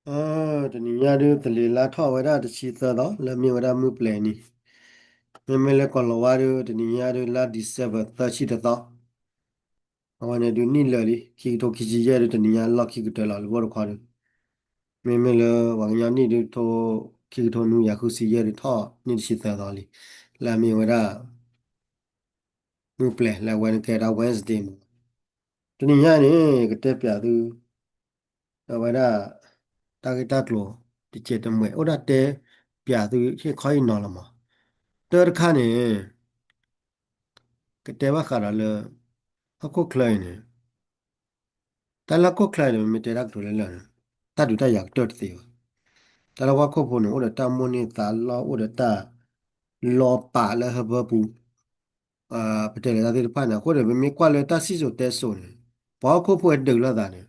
အ တနံၤညါဒုး သလ့ၤလါထီၣ်ဝဲဒၣ်တဆံသၢသီ လၢမ့ၢ်ဝဲဒၣ်မုၢ်ပျဲၤနံၤ, မ့မ့ၢ်လၢကီၢ်လီၤဝါဒုး တနံၤညါဒုး လါ December သၢဆံတသီ, အဝဲန့ၣ်ဒုးနံၣ်လၢာ်လံ ခံကထိခံဆံယဲၢ်ဒုး တနံၤညါလီၢ်ခံကတၢၢ်လီၤ လၢဘိၣ်တခီဒုး, မ့မ့ၢ်လၢပှၤကညီနံၣ်ဒုး ထိ ခံကထိနွံကယၤဃုဆံယဲၢ်ဒုး ထီၣ်နံၣ်တဆံသၢသီလံ, လၢအမ့ၢ်ဝဲဒၣ် မုၢ်ပျဲၤလၢအဝဲန့ၣ်ကဲဒၣ် Wednesday မး. တနံၤညါန့ၣ် ကတဲပၠးသု အဝဲဒၣ် တၢ်ဂ့ၢ်တၢ်ကျိၤ တစဲးတမှဲး အိၣ်ဒၣ်တဲပၠးသုဟ့ၣ်ခီဟ့ၣ်နီၤလီၤမး. တၢ်တခါန့ၣ် ကတဲဘၣ်ဃးဒီးလၢ ဟီၣ်ခိၣ်ချၢအံၤန့ၣ် တၢ်လၢဟီၣ်ခိၣ်ချၢအံၤန့ၣ် မ့ၢ်တဲတၢ်ကတိၤလၢလၢာ်န့ၣ် တၢ်ဒုးတၢ်ယၤကတၢၢ်တသ့ဘၣ်. တၢ်လၢဟီၣ်ခိၣ်ဖိန့ၣ် အိၣ်ဒီးတၢ်မိၣ်န့ၢ်သးလီ အိၣ်ဒီးတၢ်လီၤပာ်လၢဟၢဖၢပူၤ ပတဲလၢတၢ်သ့ၣ်တဖၣ်န့ၣ် အဃိန့ၣ် ပမ့ၢ်ကွၢ်လၢတၢ်စံၣ်စိၤတဲစိၤန့ၣ် ပှၤဟီၣ်ခိၣ်ဖိအဒုးလိာ်သးန့ၣ်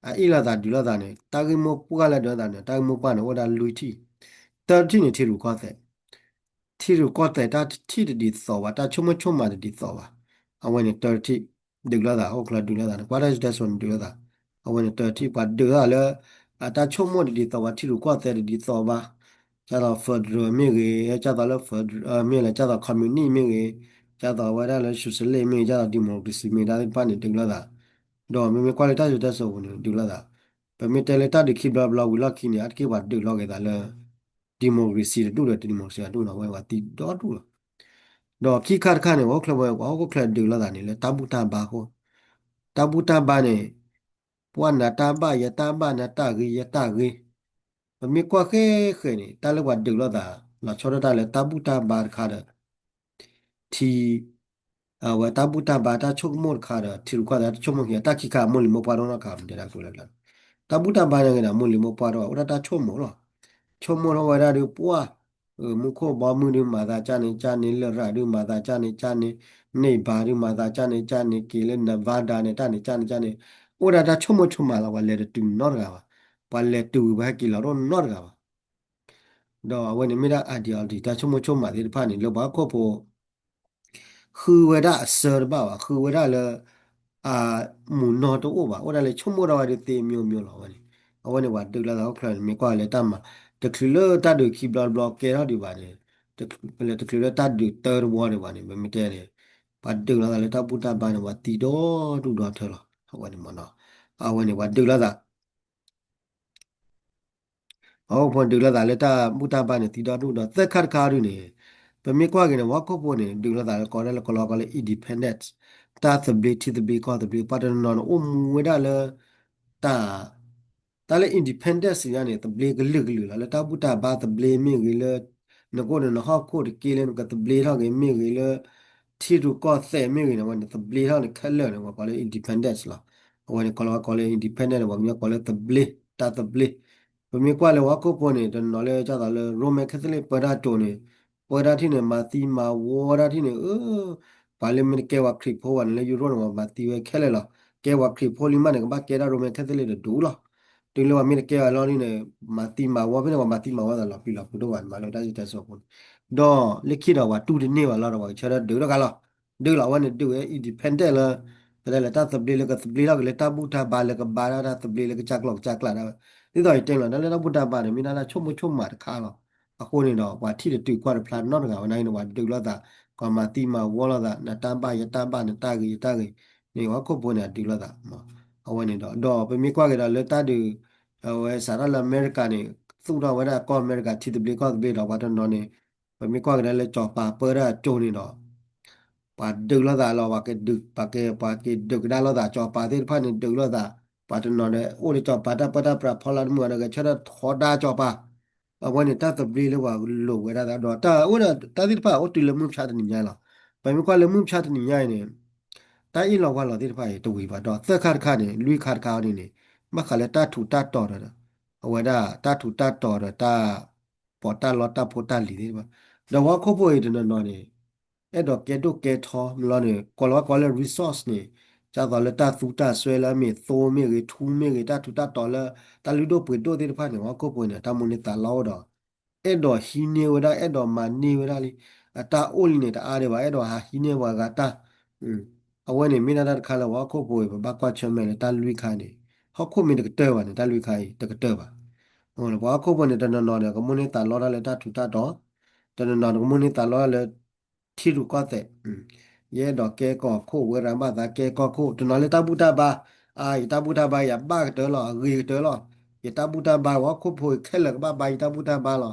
အအ့ၣ်လိာ်သးဒုးလိာ်သးန့ၣ် တၢ်ဂ့ၢ်မိၢ်ပှၢ်လၢဒုးလိာ်သးန့ၣ် တၢ်ဂ့ၢ်မိၢ်ပှၢ်န့ၣ် အိၣ်ဝဲဒၣ်လွံၢ်ထံၣ်, တၢတထံၣ်န့ၣ် ထံရူၢ်ကီၢ်သဲး, ထံရူၢ်ကီၢ်သဲးတၢ်တထံၣ်တဒ်သိးဘၣ် တၢ်ဆိကမိၣ်ဆိကမးတဒ်သိးဘၣ်, အဝဲန့ၣ်တၢတထံၣ် ဒုးလိာ်သး ဟီၣ်ခိၣ်ချၢဒုးလိာ်သးန့ၣ် ကွၢ်တၢ်စံၣ်စိၤတဲစိၤန့ၣ်ဒုးလိာ်သး, အဝဲန့ၣ်တၢတထံၣ် ပှၤဒုးလိာ်သးလၢ အတၢ်ဆိကမိၣ်တဒ်သိးဘၣ် ထံရူၢ်ကီၢ်သဲးတဒ်သိးဘၣ် ဒ်သိး federal မ့ၢ်ဂ့ၤ ဒ်သိးလၢ federal မ့ၢ်လဲၣ် ဒ်သိး communist မ့ၢ်ဂ့ၤ, ဒ်သိးဝဲဒၣ်လၢ socialist မ့ၢ်ဂ့ၤ ဒ်သိး democracy မ့ၢ်ဂ့ၤ တၢ်သ့ၣ်တဖၣ်န့ၣ် ဒုးလိာ်သး, ဒီးမ့မ့ၢ်ကွၢ်လၢတၢ်စံၣ်စိၤတဲစိၤပူၤန့ၣ် ဒုးလိာ်သး, ပမ့ၢ်တဲလၢတၢ်ဒုးခံဘျီတဘျီဝံၤလီၢ်ခံန့ၣ် အါတက့ၢ်ပှၤဒုးလိာ်က့ၤသးလၢ democracy တဒူၣ်ဒီး democracy တဒူၣ်ဒီး အဝဲပှၤသံဒီဒူၣ်လီၤ. ဒီးခံခါတခါန့ၣ် ပှၤဟီၣ်ခိၣ်ချၢဝဲ ပှၤဟီၣ်ခိၣ်ချၢဒုးလိာ်သးန့ၣ် လၢတၢ်ဘူၣ်တၢ်ဘါအဃိ, တၢ်ဘူၣ်တၢ်ဘါန့ၣ် ပှၤနတၢ်ဘၣ်ယတၢ်ဘၣ် နတၢ်ဂ့ၤယတၢ်ဂ့ၤ, ပမ့ၢ်ကွၢ်ဃဲဃဲန့ၣ် တၢ်လၢပှၤဒုးလိာ်သး လီၤဆီဒၣ်တၢ်လၢတၢ်ဘူၣ်တၢ်ဘါတခါဒီး ထံ အဝဲတၢ်ဘူၣ်တၢ်ဘါတၢ်ဆိကမိၣ်တခါဒီး ထံရူၢ်ကီၢ်သဲးတၢ်ဆိကမိၣ်ခံ တၢ်ခံခါအမိၢ်လံၤမိၢ်ပှၢ်တအိၣ်နီတခါ မ့ၢ်တဲဒၣ်ကျိၤလၢကျါ, တၢ်ဘူၣ်တၢ်ဘါန့ၣ်ဂ့ၤဒီး မိၢ်လံၤမိၢ်ပှၢ်တအိၣ် အိၣ်ဒၣ်တၢ်ဆိကမိၣ်လီၤ. ဆိကမိၣ်ထီၣ်ဝဲဒၣ်ဒုးပှၢ် မူခိၣ်ဘီမုၢ်ဒုးမၤသးကၢ်န့ၣ်ကၢ်န့ၣ် လရာ်ဒုးမၤသးကၢ်န့ၣ်ကၢ်န့ၣ် န့ၢ်ဘါဒုးမၤသးကၢ်န့ၣ် ကၢ်န့ၣ် က့ၤလၢ Nevada န့ၣ် တၢ်န့ၣ်ကၢ်န့ၣ်ကၢ်န့ၣ် အိၣ်ဒၣ်တၢ်ဆိကမိၣ်ဆိကမးလီၤ. ပှၤလဲၤတတုၤနီတဂၤဘၣ်. ပှၤလဲၤတုၤဝံၤ ပှၤဟဲက့ၤလီၤဒိၣ်နီတဂၤဘၣ်. ဒီးအဝဲန့ၣ်မ့ၢ်ဒၣ် ideology တၢ်ဆိကမိၣ်ဆိကမးသ့ၣ်တဖၣ်န့ၣ် လၢပှၤဟီၣ်ခိၣ်ဖိ ဃုဝဲဒၣ်အစၢတဘၣ်ဘၣ်, ဃုဝဲဒၣ်လၢ အမူးနီၢ်တအိၣ်ဘၣ်, အိၣ်ဒၣ်လၢဆိကမိၣ်ဒၣ်ဝဲဒၣ်သ့ မျိုးမျိုး လီၤဝဲန့ၣ်. အဝဲန့ၣ်ပှၤဒုးလိာ်သးဟီၣ်ခိၣ်ချၢန့ၣ် မ့ၢ်ကွၢ်လၢတၢ်မၤ တချုးလၢတၢ်ဒုးခံဘျီတဘျီကဲထီၣ်ဒံးဘၣ်န့ၣ်, ပလဲၤတချုးလၢတၢ်ဒုးတၢတဝီဒံးဘၣ်န့ၣ် ပမ့ၢ်တဲန့ၣ် ပှၤဒုးလိာ်သးလၢတၢ်ဘူၣ်တၢ်ဘါန့ၣ် ပှၤသံဒီဒူၣ်ဒီထၢလီၤ. အဝဲန့ၣ်မ့ၢ်နီၤ, အဝဲန့ၣ်ပှၤဒုးလိာ်သး ပှၤဟီၣ်ခိၣ်ဖိဒုးလိာ်သးလၢတၢ်ဘူၣ်တၢ်ဘါန့ၣ် သံဒီဒူၣ်ဒီး သၢခါတခါဒုးန့ၣ် ပမ့ၢ်ကွၢ်က့ၤန့ၣ် ပှၤဟီၣ်ခိၣ်ဖိန့ၣ် ဒုးလိာ်သးလၢကိးဒၣ်လၢကိးလီၤကိးလၢ independence တၢ်သဘျ့ထံသဘျ့ကီၢ်သဘျ့ ပှၤတနီၤနီၤန့ၣ် အိၣ်မူဝဲဒၣ်လၢ တၢ် တၢ်လၢ independence ညါန့ၣ် သဘျ့ကလုာ်ကလုာ်လီၤ. လၢတၢ်ဘူၣ်တၢ်ဘါသဘျ့မ့ၢ်ဂ့ၤ လၢနကအိၣ်ဒီးနဟီၣ်ခိၣ်တက့ၢ်လၢနကသဘျ့ထီၣ်က့ၤမ့ၢ်ဂ့ၤ လၢထံရူၢ်ကီၢ်သဲးမ့ၢ်ဂ့ၤန့ၣ် အဝဲန့ၣ်သဘျ့ထီၣ်န့ၣ်ခဲလၢာ်န့ၣ် ပှၤကိးလၢ independence လီၤ. အဝဲန့ၣ်ကိးလီၤကိးလၢ independence န့ၣ် ပှၤကညီကိးလၢသဘျ့ တၢ်သဘျ့. ပမ့ၢ်ကွၢ်လၢပှၤဟီၣ်ခိၣ်ဖိန့ၣ် တနီၤလၢဒ်သိးလၢ Roman Catholic ပၢတၢ်တိာ်န့ၣ် ပၢတၢ်ထံၣ်န့ၣ် မၤသံမၤဝီတၢ်ထံၣ်န့ၣ် အၢ ပှၤလၢမ့ၢ်တကဲပှၤခရံာ်ဖိဘၣ်န့ၣ် လၢယူရိၣ်န့ၣ် ပှၤမၤသံဝဲခဲလၢာ်လီၤ. ကဲပှၤခရံာ်ဖိလံမးန့ၣ် ကဘၣ်ကဲဒၣ် Roman Catholic တဒူၣ်လီၤ. တုၤလၢပှၤမ့ၢ်တကဲပှၤလီၤဒ်န့ၣ် မၤသံမၤဝီဖဲန့ၣ် ပှၤမၤသံမၤဝီသးလီၤပျံၤလီၤဖုးဒိၣ်ဘၣ်န့ၣ် မၤလၢတၢ်စံၣ်တဲစိၤအပူၤန့ၣ် ဒီးလၢခံဒီးပှၤတူၢ်တန့ၢ်ဘၣ်လီၤဒီး ပှၤကဆၢထၢၣ်ဒုးတဂၤလီၤ. ဒုးလီၤ အဝဲန့ၣ်ဒုးဝဲ independent လၢ ပတဲလၢတၢ်သဘျ့လၢကသဘျ့ထီၣ်က့ၤလၢတၢ်ဘူၣ်တၢ်ဘါလၢကဘါဒၣ်တၢ်သဘျ့လၢကစၢ်ကျိာ်ကစၢ်ကျးဒၣ်ဝဲ. ဒ်သိးယတဲလီၤ တၢ်လၢတၢ်ဘူၣ်တၢ်ဘါန့ၣ် မ့ၢ်ဒၣ်တၢ်ဆိကမိၣ်ဆိကမးတခါလီၤ. အဃိန့ၣ်ဒီး ပှၤထံၣ်တတုၤကွၢ်တဖျါနီတဂၤဝဲနာ်က့န့ၣ် ပှၤဒုးလိာ်သး ကီၢ်မၤသံမၤဝီလိာ်သး နတၢ်ဘၣ်ယတၢ်ဘၣ် နတၢ်ဂ့ၤယတၢ်ဂ့ၤန့ၣ် ပှၤဟီၣ်ခိၣ်ဖိန့ၣ် အဒုးလိာ်သး အဝဲန့ၣ်ဒီး ဒီးပမ့ၢ်ကွၢ်က့ၤဒီးလၢတၢ်ဒုး အဝဲစးထီၣ်လၢအမဲရကၤန့ၣ် သူၣ်ထီၣ်ဝဲဒၣ်ကီၢ်အမဲရကၤထံသဘျ့ကီၢ်သဘျ့ဒီး ပှၤတနီၤန့ၣ် ပမ့ၢ်ကွၢ်က့ၤဒီးလၢစီၤပၤပၢတၢ်အကၠိန့ၣ်ဒီး ပှၤဒုးလိာ်သးလီၤ ပှၤကဒုး ပှၤက ပှၤကဒုးကဒါလိာ်သး စီၤပၤသ့ၣ်တဖၣ်န့ၣ် ဒုးလိာ်သး ပှၤတနီၤဒီး အိၣ်လၢစီၤပၤတၢ်ပၢတၢ်ပြးဖီလာ်တမုာ်ဒီး ဂဲၤဆၢထၢၣ်ထီဒါစီၤပၤ အဝဲန့ၣ်တၢ်သဘျ့လၢပှၤလိာ်ဝဲဒၣ်သးဒီး တၢ်အိၣ်ဒီးတၢ်သ့ၣ်တဖၣ်အိၣ်တုၤလၢမုၢ်မဆါတနံၤညါလီၤ. ပမ့ၢ်ကွၢ်လၢမုၢ်မဆါတနံၤညါအံၤန့ၣ် တၢ်အ့ၣ်လိာ်ကွၢ်လိာ်သ့ၣ်တဖၣ်အံၤ တဝံၤဘၣ်ဒီး သၢခါတခါန့ၣ် လွံၢ်ခါတခါအံၤန့ၣ် ဘၣ်ဃးလၢတၢ်ထူးတၢ်တီၤဒီး အဝဲဒၣ်တၢ်ထူးတၢ်တီၤဒီးတၢ် ပီးတၢ်လီတၢ်ဖိတၢ်လံၤသ့ၣ်တဖၣ် ဒီးပှၤဟီၣ်ခိၣ်ဖိအံၤတနီၤနီၤန့ၣ် အဲၣ်ဒိးကဲဒိၣ်ကဲထီမးလီၤန့ၣ် ကိးလီၤဝဲကိးလၢ resource န့ၣ် ဒ်သိးလၢတၢ်သူတၢ်စွဲလၢအမ့ၢ်သိမ့ၢ်ဂ့ၤ ထူမ့ၢ်ဂ့ၤ တၢ်ထူးတၢ်တီၤလၢ တၢ်လုၢ်ဒိၣ်ပှ့ၤဒိၣ်သ့ၣ်တဖၣ်န့ၣ် ပှၤဟီၣ်ခိၣ်ဖိန့ၣ် တၢ်မိၣ်န့ၢ်သးလီအိၣ်ဒီး အဲၣ်ဒိးဟံးန့ၢ်ဝဲဒၣ် အဲၣ်ဒိးမၤန့ၢ်ဝဲဒၣ်လံ အတၢ်အိၣ်လံန့ၣ် တအါဒံးဘၣ် အဲၣ်ဒိးဟးဟံးန့ၢ်ပှၤဂၤတၢ် အဝဲန့ၣ်မ့ၢ်ဒၣ်တၢ်တခါလၢပှၤဟီၣ်ခိၣ်ဖိအံၤ ပဘၣ်ကွၢ်ဆၢၣ်မဲာ်လၢတၢ်လွံၢ်ခါန့ၣ် ဟီၣ်ခိၣ်မ့ၢ်တကတၢၢ်ဘၣ်န့ၣ် တၢ်လွံၢ်ခါအံၤ တကတၢၢ်ဘၣ်. ပှၤဟီၣ်ခိၣ်ဖိန့ၣ် တနီၤနီၤန့ၣ် ကမိၣ်န့ၢ်သးလီတၢ်လၢတၢ်ထူးတၢ်တီၤ, တနီၤနီၤန့ၣ် ကမိၣ်န့ၢ်သးလီတၢ်လၢ ထံရူၢ်ကီၢ်သဲး, ယအဲၣ်ဒိးကဲကီၢ်ခိၣ် ဝဲရၤဘၣ်သးကဲကီၢ်ခိၣ်, တနီၤလၢတၢ်ဘူၣ်တၢ်ဘါ, အါ ယတၢ်ဘူၣ်တၢ်ဘါ ယဘၣ်ကတၢၢ်လီၤ, အဂ့ၤကတၢၢ်လီၤ, ယတၢ်ဘူၣ်တၢ်ဘါ ပှၤဟီၣ်ခိၣ်ဖိခဲလၢာ်ကဘၣ်ဘါယတၢ်ဘူၣ်တၢ်ဘါလီၤ.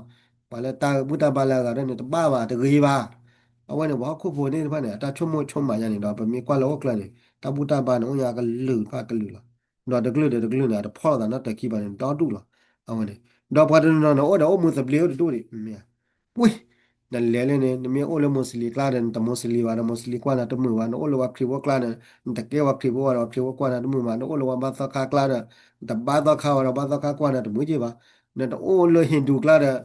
ပှၤလၢတၢ်ဘူၣ်တၢ်ဘါလၢအဂၤဒၣ်န့ၣ် တဘၣ်ဘၣ် တဂ့ၤဘၣ်. အဝဲန့ၣ် ပှၤဟီၣ်ခိၣ်ဖိသ့ၣ်တဖၣ်န့ၣ် အတၢ်ဆိကမိၣ်ဆိကမးယါန့ၣ်ဒီး ပမ့ၢ်ကွၢ်လၢဟီၣ်ခိၣ်ချၢန့ၣ် တၢ်ဘူၣ်တၢ်ဘါန့ၣ် အိၣ်ညါကလုာ်တဖၣ်ကလုာ်လီၤ. ဒီးတကလုာ်ဒီးတကလုာ်န့ၣ် အတဖီၣ်လိာ်သးနီတၢ်ခံဘၣ်န့ၣ် ဒီဒူၣ်လီၤ. အဝဲန့ၣ် ဒီးပှၤတနီၤနီၤန့ၣ် အိၣ်ဒီးအိၣ်မူသဘျ့အိၣ်တဒူၣ်ဒံး, မ့ၢ် ဝ့ၢ် နလဲၤလၢန့ၣ် နမ့ၢ်အိၣ်လၢ Muslim ကျါဒီး နတ Muslim ဘၣ်ဒီး Muslim ကွၢ်နၤတမုာ်ဘၣ်, နအိၣ်လၢပှၤခရံာ်ဖိကျါဒီး နတကဲပှၤခရံာ်ဖိဘၣ်ဒီး ပှၤခရံာ်ဖိကွၢ်နၤတမုာ်ဘၣ်, နအိၣ်လၢပှၤဘါသီခါကျါဒီး နတဘါသီခါဘၣ်ဒီး ပှၤဘါသီခါကွၢ်နၤတမုာ်က့ဘၣ်, နတအိၣ်လၢ Hindu ကျါဒီး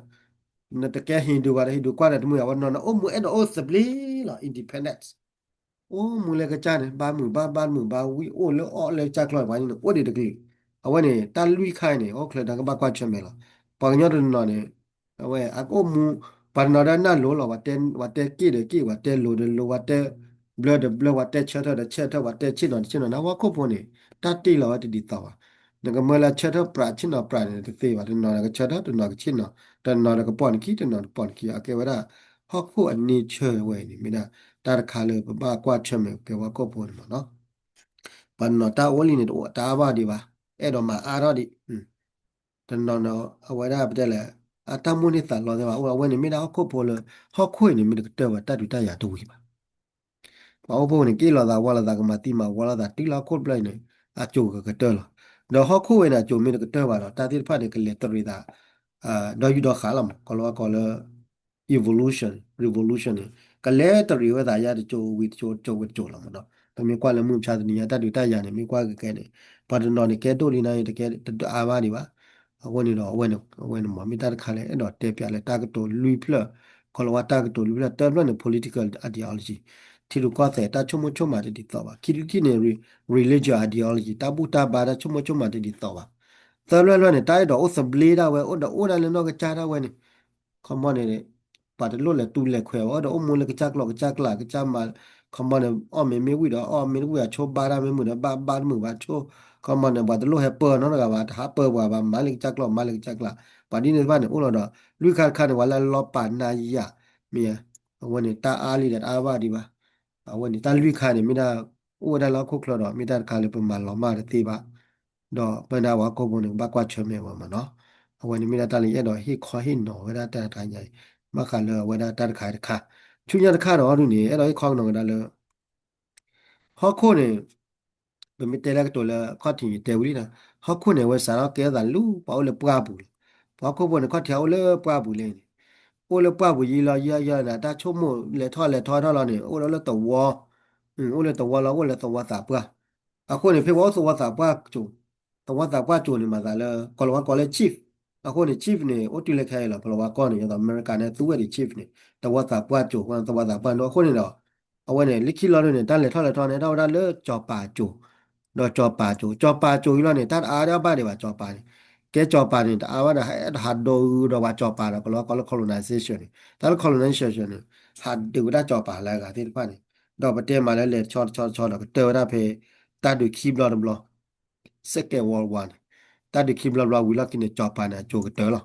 နတကဲ Hindu ဘၣ်ဒီး Hindu ကွၢ်နၤတမုာ်ဘၣ်, ပှၤနီၤန့ၣ် အိၣ်မူအဲၣ်ဒိးအိၣ်သဘျ့လီၤ independence အိၣ်မူလၢကစၢ်န့ၣ် ဘါမုာ်ဘၣ် ဘါမုာ်ဘၣ်ဝံၣ် အိၣ်လၢအီၣ်လၢကစၢ်ကျီၢ် ပှၤန့ၣ်အိၣ်ဒံးတကလုာ်. အဝဲန့ၣ် တၢ်လွံၢ်ခါအံၤန့ၣ် ဟီၣ်ခိၣ်ချၢတၢ်ကဘၣ်ကွၢ်ဆၢၣ်မဲာ်လီၤ. ပှၤကညီတနီၤနီၤန့ၣ် အဝဲအကအိၣ်မူ ပှၤတနီၤဒီးနၢ်လိၤလီၤ, ပှၤတဲက့ၣ်ဒီးက့ၣ် ပှၤတဲလိၤဒီးလိၤ ပှၤတဲဘျၢဒီးဘျၢ ပှၤတဲဆၢထၢၣ်ဒီးဆၢထၢၣ် ပှၤတဲဆ့ၣ်နီၤဒီးဆ့ၣ်နီၤ နဟီၣ်ခိၣ်ဖိန့ၣ် တၢ်တ့ၢ်လီၤဝဲတဒ်သိးဘၣ်. နကမၢလၢဆၢထၢၣ်ပြးဆ့ၣ်နီၤပြးန့ၣ် တသ့ဘၣ်, တနီၤဒီးကဆၢထၢၣ် တနီၤကဆ့ၣ်နီၤ တနီၤဒီးကပိာ်နခံ တနီၤတပိာ်နခံ အကဲဝဲဒၣ် ဟီၣ်ခိၣ်အ nature ဝဲအံၤန့ၣ် မ့ၢ်ဒၣ်တၢ်တခါလၢပဘၣ်ကွၢ်ဆၢၣ်မဲာ်ကဲပှၤဟီၣ်ခိၣ်ဖိန့ၣ်မ့ၢ်နီၤ. ပှၤတနီၤတၢ်အိၣ်လံန့ၣ် တအိၣ်တၢ်အါဘၣ်ဒံးဘၣ်, အဲၣ်ဒိးမၤအါထီၣ်ဒံး, တနီၤနီၤ အဝဲဒၣ်ပတဲလဲၣ် အတၢ်မိၣ်န့ၢ်သးလီသ့ၣ်တဖၣ် အဝဲန့ၣ်မ့ၢ်ဒၣ်ဟီၣ်ခိၣ်ဖိလၢ ဟီၣ်ခိၣ်အံၤန့ၣ် မ့ၢ်တကတၢၢ်ဘၣ် တၢ်ဒုးတၢ်ယၤတဝံၤဘၣ်. ပှၤဟီၣ်ခိၣ်ဖိန့ၣ် က့ၣ်လိာ်သးဝါလိာ်သး ကမၤသံမၤဝီလိာ်သး တုၤလၢဟီၣ်ခိၣ်တဖျၢၣ်အံၤန့ၣ် အစိၤကကတၢၢ်လီၤ. ဒီးဟီၣ်ခိၣ်ဝဲန့ၣ် အစိၤမ့ၢ်တကတၢၢ်ဘၣ်ဒီး တၢ်သ့ၣ်တဖၣ်န့ၣ် ကလဲၤတရံးသး ဒီယူးဒီဃာ်လီၤမး ကိးလီၤဝဲကိးလၢ evolution revolution န့ၣ် ကလဲၤတရံးဝဲသးယါတစိၤဝံၤတစိၤ တစိၤဝံၤတစိၤလီၤမးနီၤ. ပမ့ၢ်ကွၢ်လၢမုၢ်မဆါတနံၤညါ တၢ်ဒုးတၢ်ယၤန့ၣ် မ့ၢ်ကွၢ်ကကဲန့ၣ် ပှၤတနီၤန့ၣ် ကဲဒိၣ်လံနၤအံၤ တကဲတဒုးအါဘၣ်ဒံးဘၣ်. အဃိန့ၣ်ဒီး အဝဲန့ၣ် အဝဲန့ၣ်မ့ၢ်တၢ်တခါလၢအဲၣ်ဒိးတဲပျးလၢတၢ်ကတိၤလွံၢ်ဖျၢၣ် ကိးလီၤဝဲတၢ်ကတိၤလွံၢ်ဖျၢၣ် တၢတဖျၢၣ်န့ၣ် political ideology ထံရူၢ်ကီၢ်သဲး တၢ်ဆိကမိၣ်ဆိကမးတဒ်သိးဘၣ်. ခံထံၣ်ခံထံၣ်န့ၣ် religion ideology တၢ်ဘူၣ်တၢ်ဘါ တၢ်ဆိကမိၣ်ဆိကမးတဒ်သိးဘၣ်. သၢဖျၢၣ်ဖျၢၣ်န့ၣ် တၢ်အဲၣ်ဒိးအိၣ်သဘျ့ဒၣ်ဝဲ အိၣ်ဒီးအိၣ်ဒၣ်လၢနီၢ်ကစၢ်ဒၣ်ဝဲန့ၣ် ခီမီန့ၣ် ပှၤတလိၣ်လဲၤတူၢ်လဲၤခွဲးဘၣ် အိၣ်ဒီးအိၣ်မူလၢကစၢ်ကျိာ်ကစၢ်ကျး ကစၢ်မၤ ခီမီန့ၣ် အီၣ်မ့ၤမ့ၢ်ဝံၣ်ဒီးအီၣ် မ့ၢ်တဝံၣ်အဆိ ဘါတၢ်မ့ၢ်မုာ်ဒီးဘၣ် ဘါတမုာ်ဘၣ်ဆိ ခီမီန့ၣ် ပှၤတလိၣ်ဟဲပၢနီတဂၤဘၣ် တဟးပၢပှၤဘၣ် မၤလၢကစၢ်ကျိာ် မၤလၢကစၢ်ကျး ပှၤဒ်န့ၣ်တဖၣ်န့ၣ် အိၣ်လီၤဒီး လွံၢ်ခါတခါန့ၣ် ပှၤလၢအလီၤပာ်နါယၤ မ့ၢ် အဝဲန့ၣ် တၢ်အါလံဒီးတအါဘၣ်ဒံးဘၣ်. အဝဲန့ၣ် တၢ်လွံၢ်ခါန့ၣ် မ့ၢ်ဒၣ် အိၣ်ဝဲဒၣ်လၢဟီၣ်ခိၣ်ချၢဒီး မ့ၢ်တၢ်တခါလၢပမၤလီၤမၢ်တသ့ဘၣ် ဒီးပဝဲဒၣ်ပှၤဟီၣ်ခိၣ်ဖိန့ၣ် ကဘၣ်ကွၢ်ဆၢၣ်မဲာ်ဝဲမးနီၤ. အဝဲန့ၣ်မ့ၢ်ဒၣ်တၢ်လၢယအဲၣ်ဒိးဟ့ၣ်ခီဟ့ၣ်နီၤဝဲဒၣ်တၢ်တခါညါအံၤ ဘၣ်ဃးလၢအဝဲဒၣ်တၢ်တခါတခါ ဆူညါတခါဒီးအီၤဒုန့ၣ် အဲၣ်ဒိးဟ့ၣ်ခီကနီၤဝဲဒၣ်လၢ ဟီၣ်ခိၣ်န့ၣ် ပမ့ၢ်တဲလၢကတိၤလၢခီၣ်ထံးယတဲဝံၤလံနီၤ ဟီၣ်ခိၣ်န့ၣ် အဝဲစးထီၣ်ကဲထီၣ်သးလၢ ပှၤအိၣ်လၢပှၢ်ပူၤလီၤ. ပှၤဟီၣ်ခိၣ်ဖိန့ၣ် ခီၣ်ထံးအိၣ်လၢပှၢ်ပူၤလံန့ၣ် အိၣ်လၢပှၢ်ပူၤယံာ်လီၤယံာ်လီၤယံာ်လီၤန့ၣ် တၢ်ဆိကမိၣ်လဲၤထီၣ်လဲၤထီထီၣ်လီၤန့ၣ် အိၣ်ဒီးလၢသဝီ အိၣ်လၢသဝီလီၤ အိၣ်လၢသဝီသးပှၢ် အဃိန့ၣ် ဖဲပှၤအိၣ်သဝီသးပှၢ်စိၤ သဝီသးပှၢ်စိၤန့ၣ် မၤသးလၢ ကိးလီၤဝဲကိးလၢ chief အဃိန့ၣ် chief န့ၣ် အိၣ်တုၤလၢခဲအံၤလီၤ ကိးလီၤဝဲကိးန့ၣ် ယသိးအမဲရကၤန့ၣ် သူဝဲဒၣ် chief န့ၣ် သဝီသးပှၢ်စိၤ သဝီသးပှၢ်ဒိၣ် အဃိန့ၣ်ဒီး အဝဲန့ၣ် လၢခံလီၤဒုန့ၣ် တၢ်လဲၤထီၣ်လဲၤထီန့ၣ် တၢ်ဝဲဒၣ်လၢစီၤပၤစိၤ ဒီးစီၤပၤစိၤ စီၤပၤစိၤအံၤလီၤန့ၣ် တၢ်တအါဒၣ်ဘၣ်ဒံးဘၣ်စီၤပၤန့ၣ် ကဲစီၤပၤန့ၣ် တအါဘၣ်ဒီး ဟးဒိးဂုာ်ဒီးပှၤစီၤပၤဒီး ကိးလီၤဝဲကိးလၢ colonization န့ၣ် တၢ်လၢ colonization န့ၣ် ဟးဒုးဝဲဒၣ်စီၤပၤလၢအဂၤသ့ၣ်တဖၣ်န့ၣ် ဒီးပတဲမးလၢလဲၤတဆီတဆီတဆီဒီး ကတၢၢ်ဝဲဒၣ်ဖဲ တၢ်ဒုးခံဘျီတဘျီ Second World War န့ၣ် တၢ်ဒုးခံဘျီတဘျီဝံၤလီၢ်ခံန့ၣ် စီၤပၤန့ၣ် အစိၤကတၢၢ်လီၤ.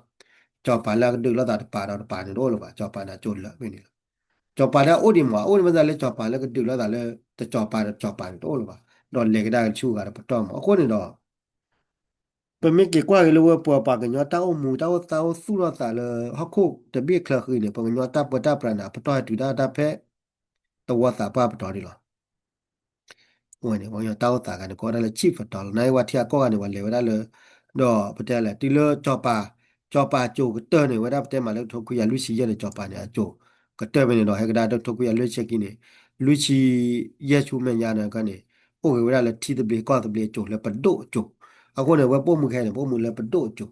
စီၤပၤလၢအကဒုးလိာ်သးတပၤဒီးတပၤန့ၣ် တအိၣ်လၢၤဘၣ်. စီၤပၤန့ၣ် အစိၤလၢာ်ဖဲန့ၣ်လီၤ. စီၤပၤလၢအအိၣ်ဒံးမး အအိၣ်ဒံးမးလၢစီၤပၤလၢကဒုးလိာ်သးလၢ တစီၤပၤဒီးတစီၤပၤန့ၣ် တအိၣ်လၢၤဘၣ်. ဒီးလဲၤကဒါက့ၤဆူအဂၤဒီးပတီၢ်မး အဃိန့ၣ်ဒီး ပမ့ၢ်က့ၤကွၢ်က့ၤလၢဝဲပှၤပှၤကညီတၢ်အိၣ်မူ တၢ်အိၣ်သးအိၣ်သူၣ်ထီၣ်သးလၢ ဟီၣ်ခိၣ်တဘ့ၣ်ချၢဃံန့ၣ် ပှၤကညီတၢ်ပၢတၢ်ပြးန့ၣ် အပတီၢ်ဟဲတုၤဒၣ်တၢ်ဖဲ သဝီသးပှၢ်ပတီၢ်ဒံးလီၤ. အဝဲန့ၣ် ပှၤကညီတၢ်အိၣ်သးဂၤန့ၣ် ကိးဝဲဒၣ်လၢ chief ပတီၢ်လီၤ. နာ်က့ပှၤထံဂၤကီၢ်ဂၤန့ၣ် ပှၤလဲၤဝဲဒၣ်လၢ ဒီးပတဲလဲၣ် တုၤလၢစီၤပၤ စီၤပၤစိၤကတၢၢ်န့ၣ် ဝဲဒၣ်ပတဲမးလၢတထိခွံကယၤလွံၢ်ဆံယဲၢ်န့ၣ် စီၤပၤန့ၣ် အစိၤကတၢၢ်ဖဲန့ၣ်ဒီး ဟဲကဒါတထိခွံကယၤလွံၢ်ဆံခံန့ၣ် လွံၢ်ဆံယဲၢ်ဆူမဲာ်ညါန့ၣ်ကန့ၣ် အိၣ်ဂ့ၤဝဲဒၣ်လၢထံသဘျ့ကီၢ်သဘျ့အစိၤလၢပဒိၣ်အစိၤ အဃိန့ၣ် အဝဲပအိၣ်မူခဲအံၤန့ၣ် ပအိၣ်မူလၢပဒိၣ်အစိၤ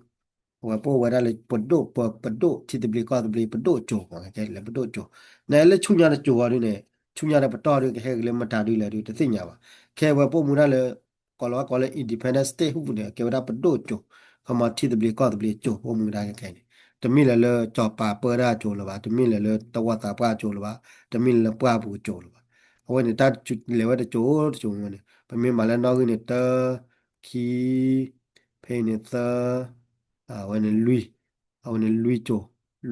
အဝဲပအိၣ်ဝဲဒၣ်လၢပဒိၣ် ပ ပဒိၣ်ထံသဘျ့ကီၢ်သဘျ့ပဒိၣ်အစိၤ လၢပဒိၣ်အစိၤ နလၢဆူညါတစိၤအီၤဒုန့ၣ် ဆူညါဒီးပတီၢ်ဒုကဟဲက့ၤလၢမတၤဒုလဲၣ်ဒု တသ့ၣ်ညါဘၣ်. ခဲအံၤဝဲပအိၣ်မူဒၣ်လၢ ကိးလီၤဝဲကိးလၢ independent statehood န့ၣ် ကဲဝဲဒၣ်ပဒိၣ်အစိၤ ခီမီထံသဘျ့ကီၢ်သဘျ့အစိၤ ပအိၣ်မူဒၣ်ခဲခဲန့ၣ် တမ့ၢ်လၢလၢစီၤပၤပၢတၢ်အစိၤလၢၤဘၣ်, တမ့ၢ်လၢလၢသဝီသးပှၢ်အစိၤလၢၤဘၣ်, တမ့ၢ်လၢလၢပှၢ်ပူၤအစိၤလၢၤဘၣ်. အဝဲန့ၣ် တၢ်လဲၤဝဲတစိၤတစိၤန့ၣ် ပမ့ၢ်မၤလၢနီၣ်ဂံၢ်န့ၣ် တၢ ခံ, ဖဲအံၤန့ၣ်သၢ, အဝဲန့ၣ်လွံၢ်, အဝဲန့ၣ်လွံၢ်ကၠိၤ,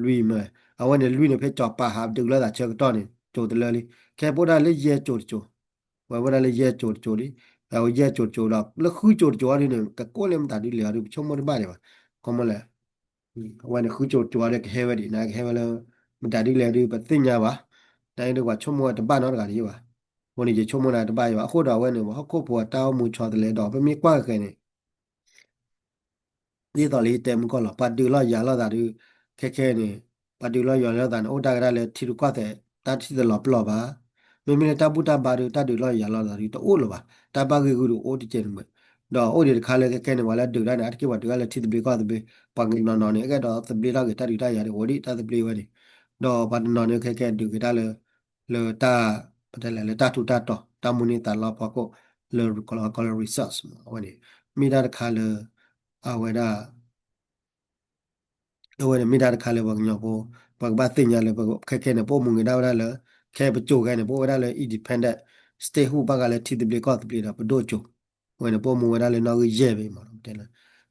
လွံၢ်မ့ၢ်, အဝဲန့ၣ်လွံၢ်န့ၣ် ဖဲကၠီၤပၤဟးဒုးလိာ်သးဆၢကတီၢ်န့ၣ် ကၠိၤတလၢလံ. ခဲပအိၣ်ဒၣ်လၢယဲၢ်ကၠိၤတကၠိၤ, ဝဲဝဲဒၣ်လၢယဲၢ်ကၠိၤတကၠိၤလံ. အဝဲယဲၢ်ကၠိၤတကၠိၤဒီး လၢဃုကၠိၤတကၠိၤအီၤဒုန့ၣ် ကကိးလၢမတၤဒ်လဲၣ်အီၤဒု ပဆိကမိၣ်တဘၣ်ဒံးဘၣ်. ခီမီလဲၣ် အဝဲန့ၣ်ဃုကၠိၤတကၠိၤအီၤဒီးကဟဲဝဲဒံး နကဟဲဝဲလၢ မတၤဒ်လဲၣ်ဒု ပသ့ၣ်ညါဘၣ်. နဒုးပှၤဆိကမိၣ်ဝဲတဘၣ်နီတဂၤဒံးဘၣ်. အဃိန့ၣ် ယဆိကမိၣ်နၤတဘၣ်ယံၤဘၣ်. အဃိဒီးအဝဲန့ၣ် ပှၤဟီၣ်ခိၣ်ဖိအတၢ်အိၣ်မူဆီတလဲဒီး ပမ့ၢ်ကွၢ်ဃဲၤဃဲၤန့ၣ် ဒ်သိးလၢယတဲမုၢ်ကီၢ်လီၤ ပှၤဒုးလီၤယၤလိာ်သးဒုး ခဲခဲန့ၣ် ပှၤဒုးလီၤယၤလိာ်သးန့ၣ် အိၣ်ဒၣ်ကဒါလၢထံရူၢ်ကီၢ်သဲး တၢ်ထံၣ်တလီၤပလီၢ်ဘၣ်. မ့မ့ၢ်လၢတၢ်ဘူၣ်တၢ်ဘါဒုး တၢ်ဒုးလီၤယၤလိာ်သးဒုးတအိၣ်လၢၤဘၣ်. တၢ်ဘၣ်ဂ့ၢ်ဂုာ်ဒုးအိၣ်တကဲန့ၣ်မ့ၢ် ဒီးအိၣ်ဒံးတခါလၢခဲခဲန့ၣ် ပှၤလၢဒုးတၢ်န့ၣ် အါတက့ၢ်ပှၤဒုးတၢ်လၢထံသဘျ့ကီၢ်သဘျ့ ပှၤကနီၤနီၤန့ၣ် အကဲဒီးသဘျ့ထီၣ်က့ၤတၢ်ဒုးတၢ်ယၤဒုးအိၣ်ဒံးတၢ်သဘျ့ဝဲန့ၣ် ဒီးပှၤတနီၤန့ၣ်ခဲခဲဒုးက့ၤတၢ်လၢ လၢတၢ် ပတဲလဲၣ် လၢတၢ်ထူးတၢ်တီၤ တၢ်မူန့ၢ်သးလီဖီခိၣ် လၢကီၢ်လၢ resource မ့ၢ်အဝဲန့ၣ် မ့ၢ်ဒၣ်တခါလၢ အဝဲဒၣ် အဝဲန့ၣ်မ့ၢ်ဒၣ်တခါလၢပှၤကညီဖိ ပှၤကဘၣ်သ့ၣ်ညါလၢ ခဲခဲန့ၣ် ပအိၣ်မူက့ၤဒၣ်ဝဲဒၣ်လၢ ခဲပကၠိၤခဲန့ၣ် ပအိၣ်ဝဲဒၣ်လၢ independent state ဟူဘၣ်ဃးလၢထံသဘျ့ကီၢ်သဘျ့ဒီးပဒိၣ်ကၠိၤ အဝဲန့ၣ် ပအိၣ်မူဝဲဒၣ်လၢနီၣ်ဂံၢ်ယဲၢ်ဘ့ၣ်မ့ၢ် ပတဲလၢ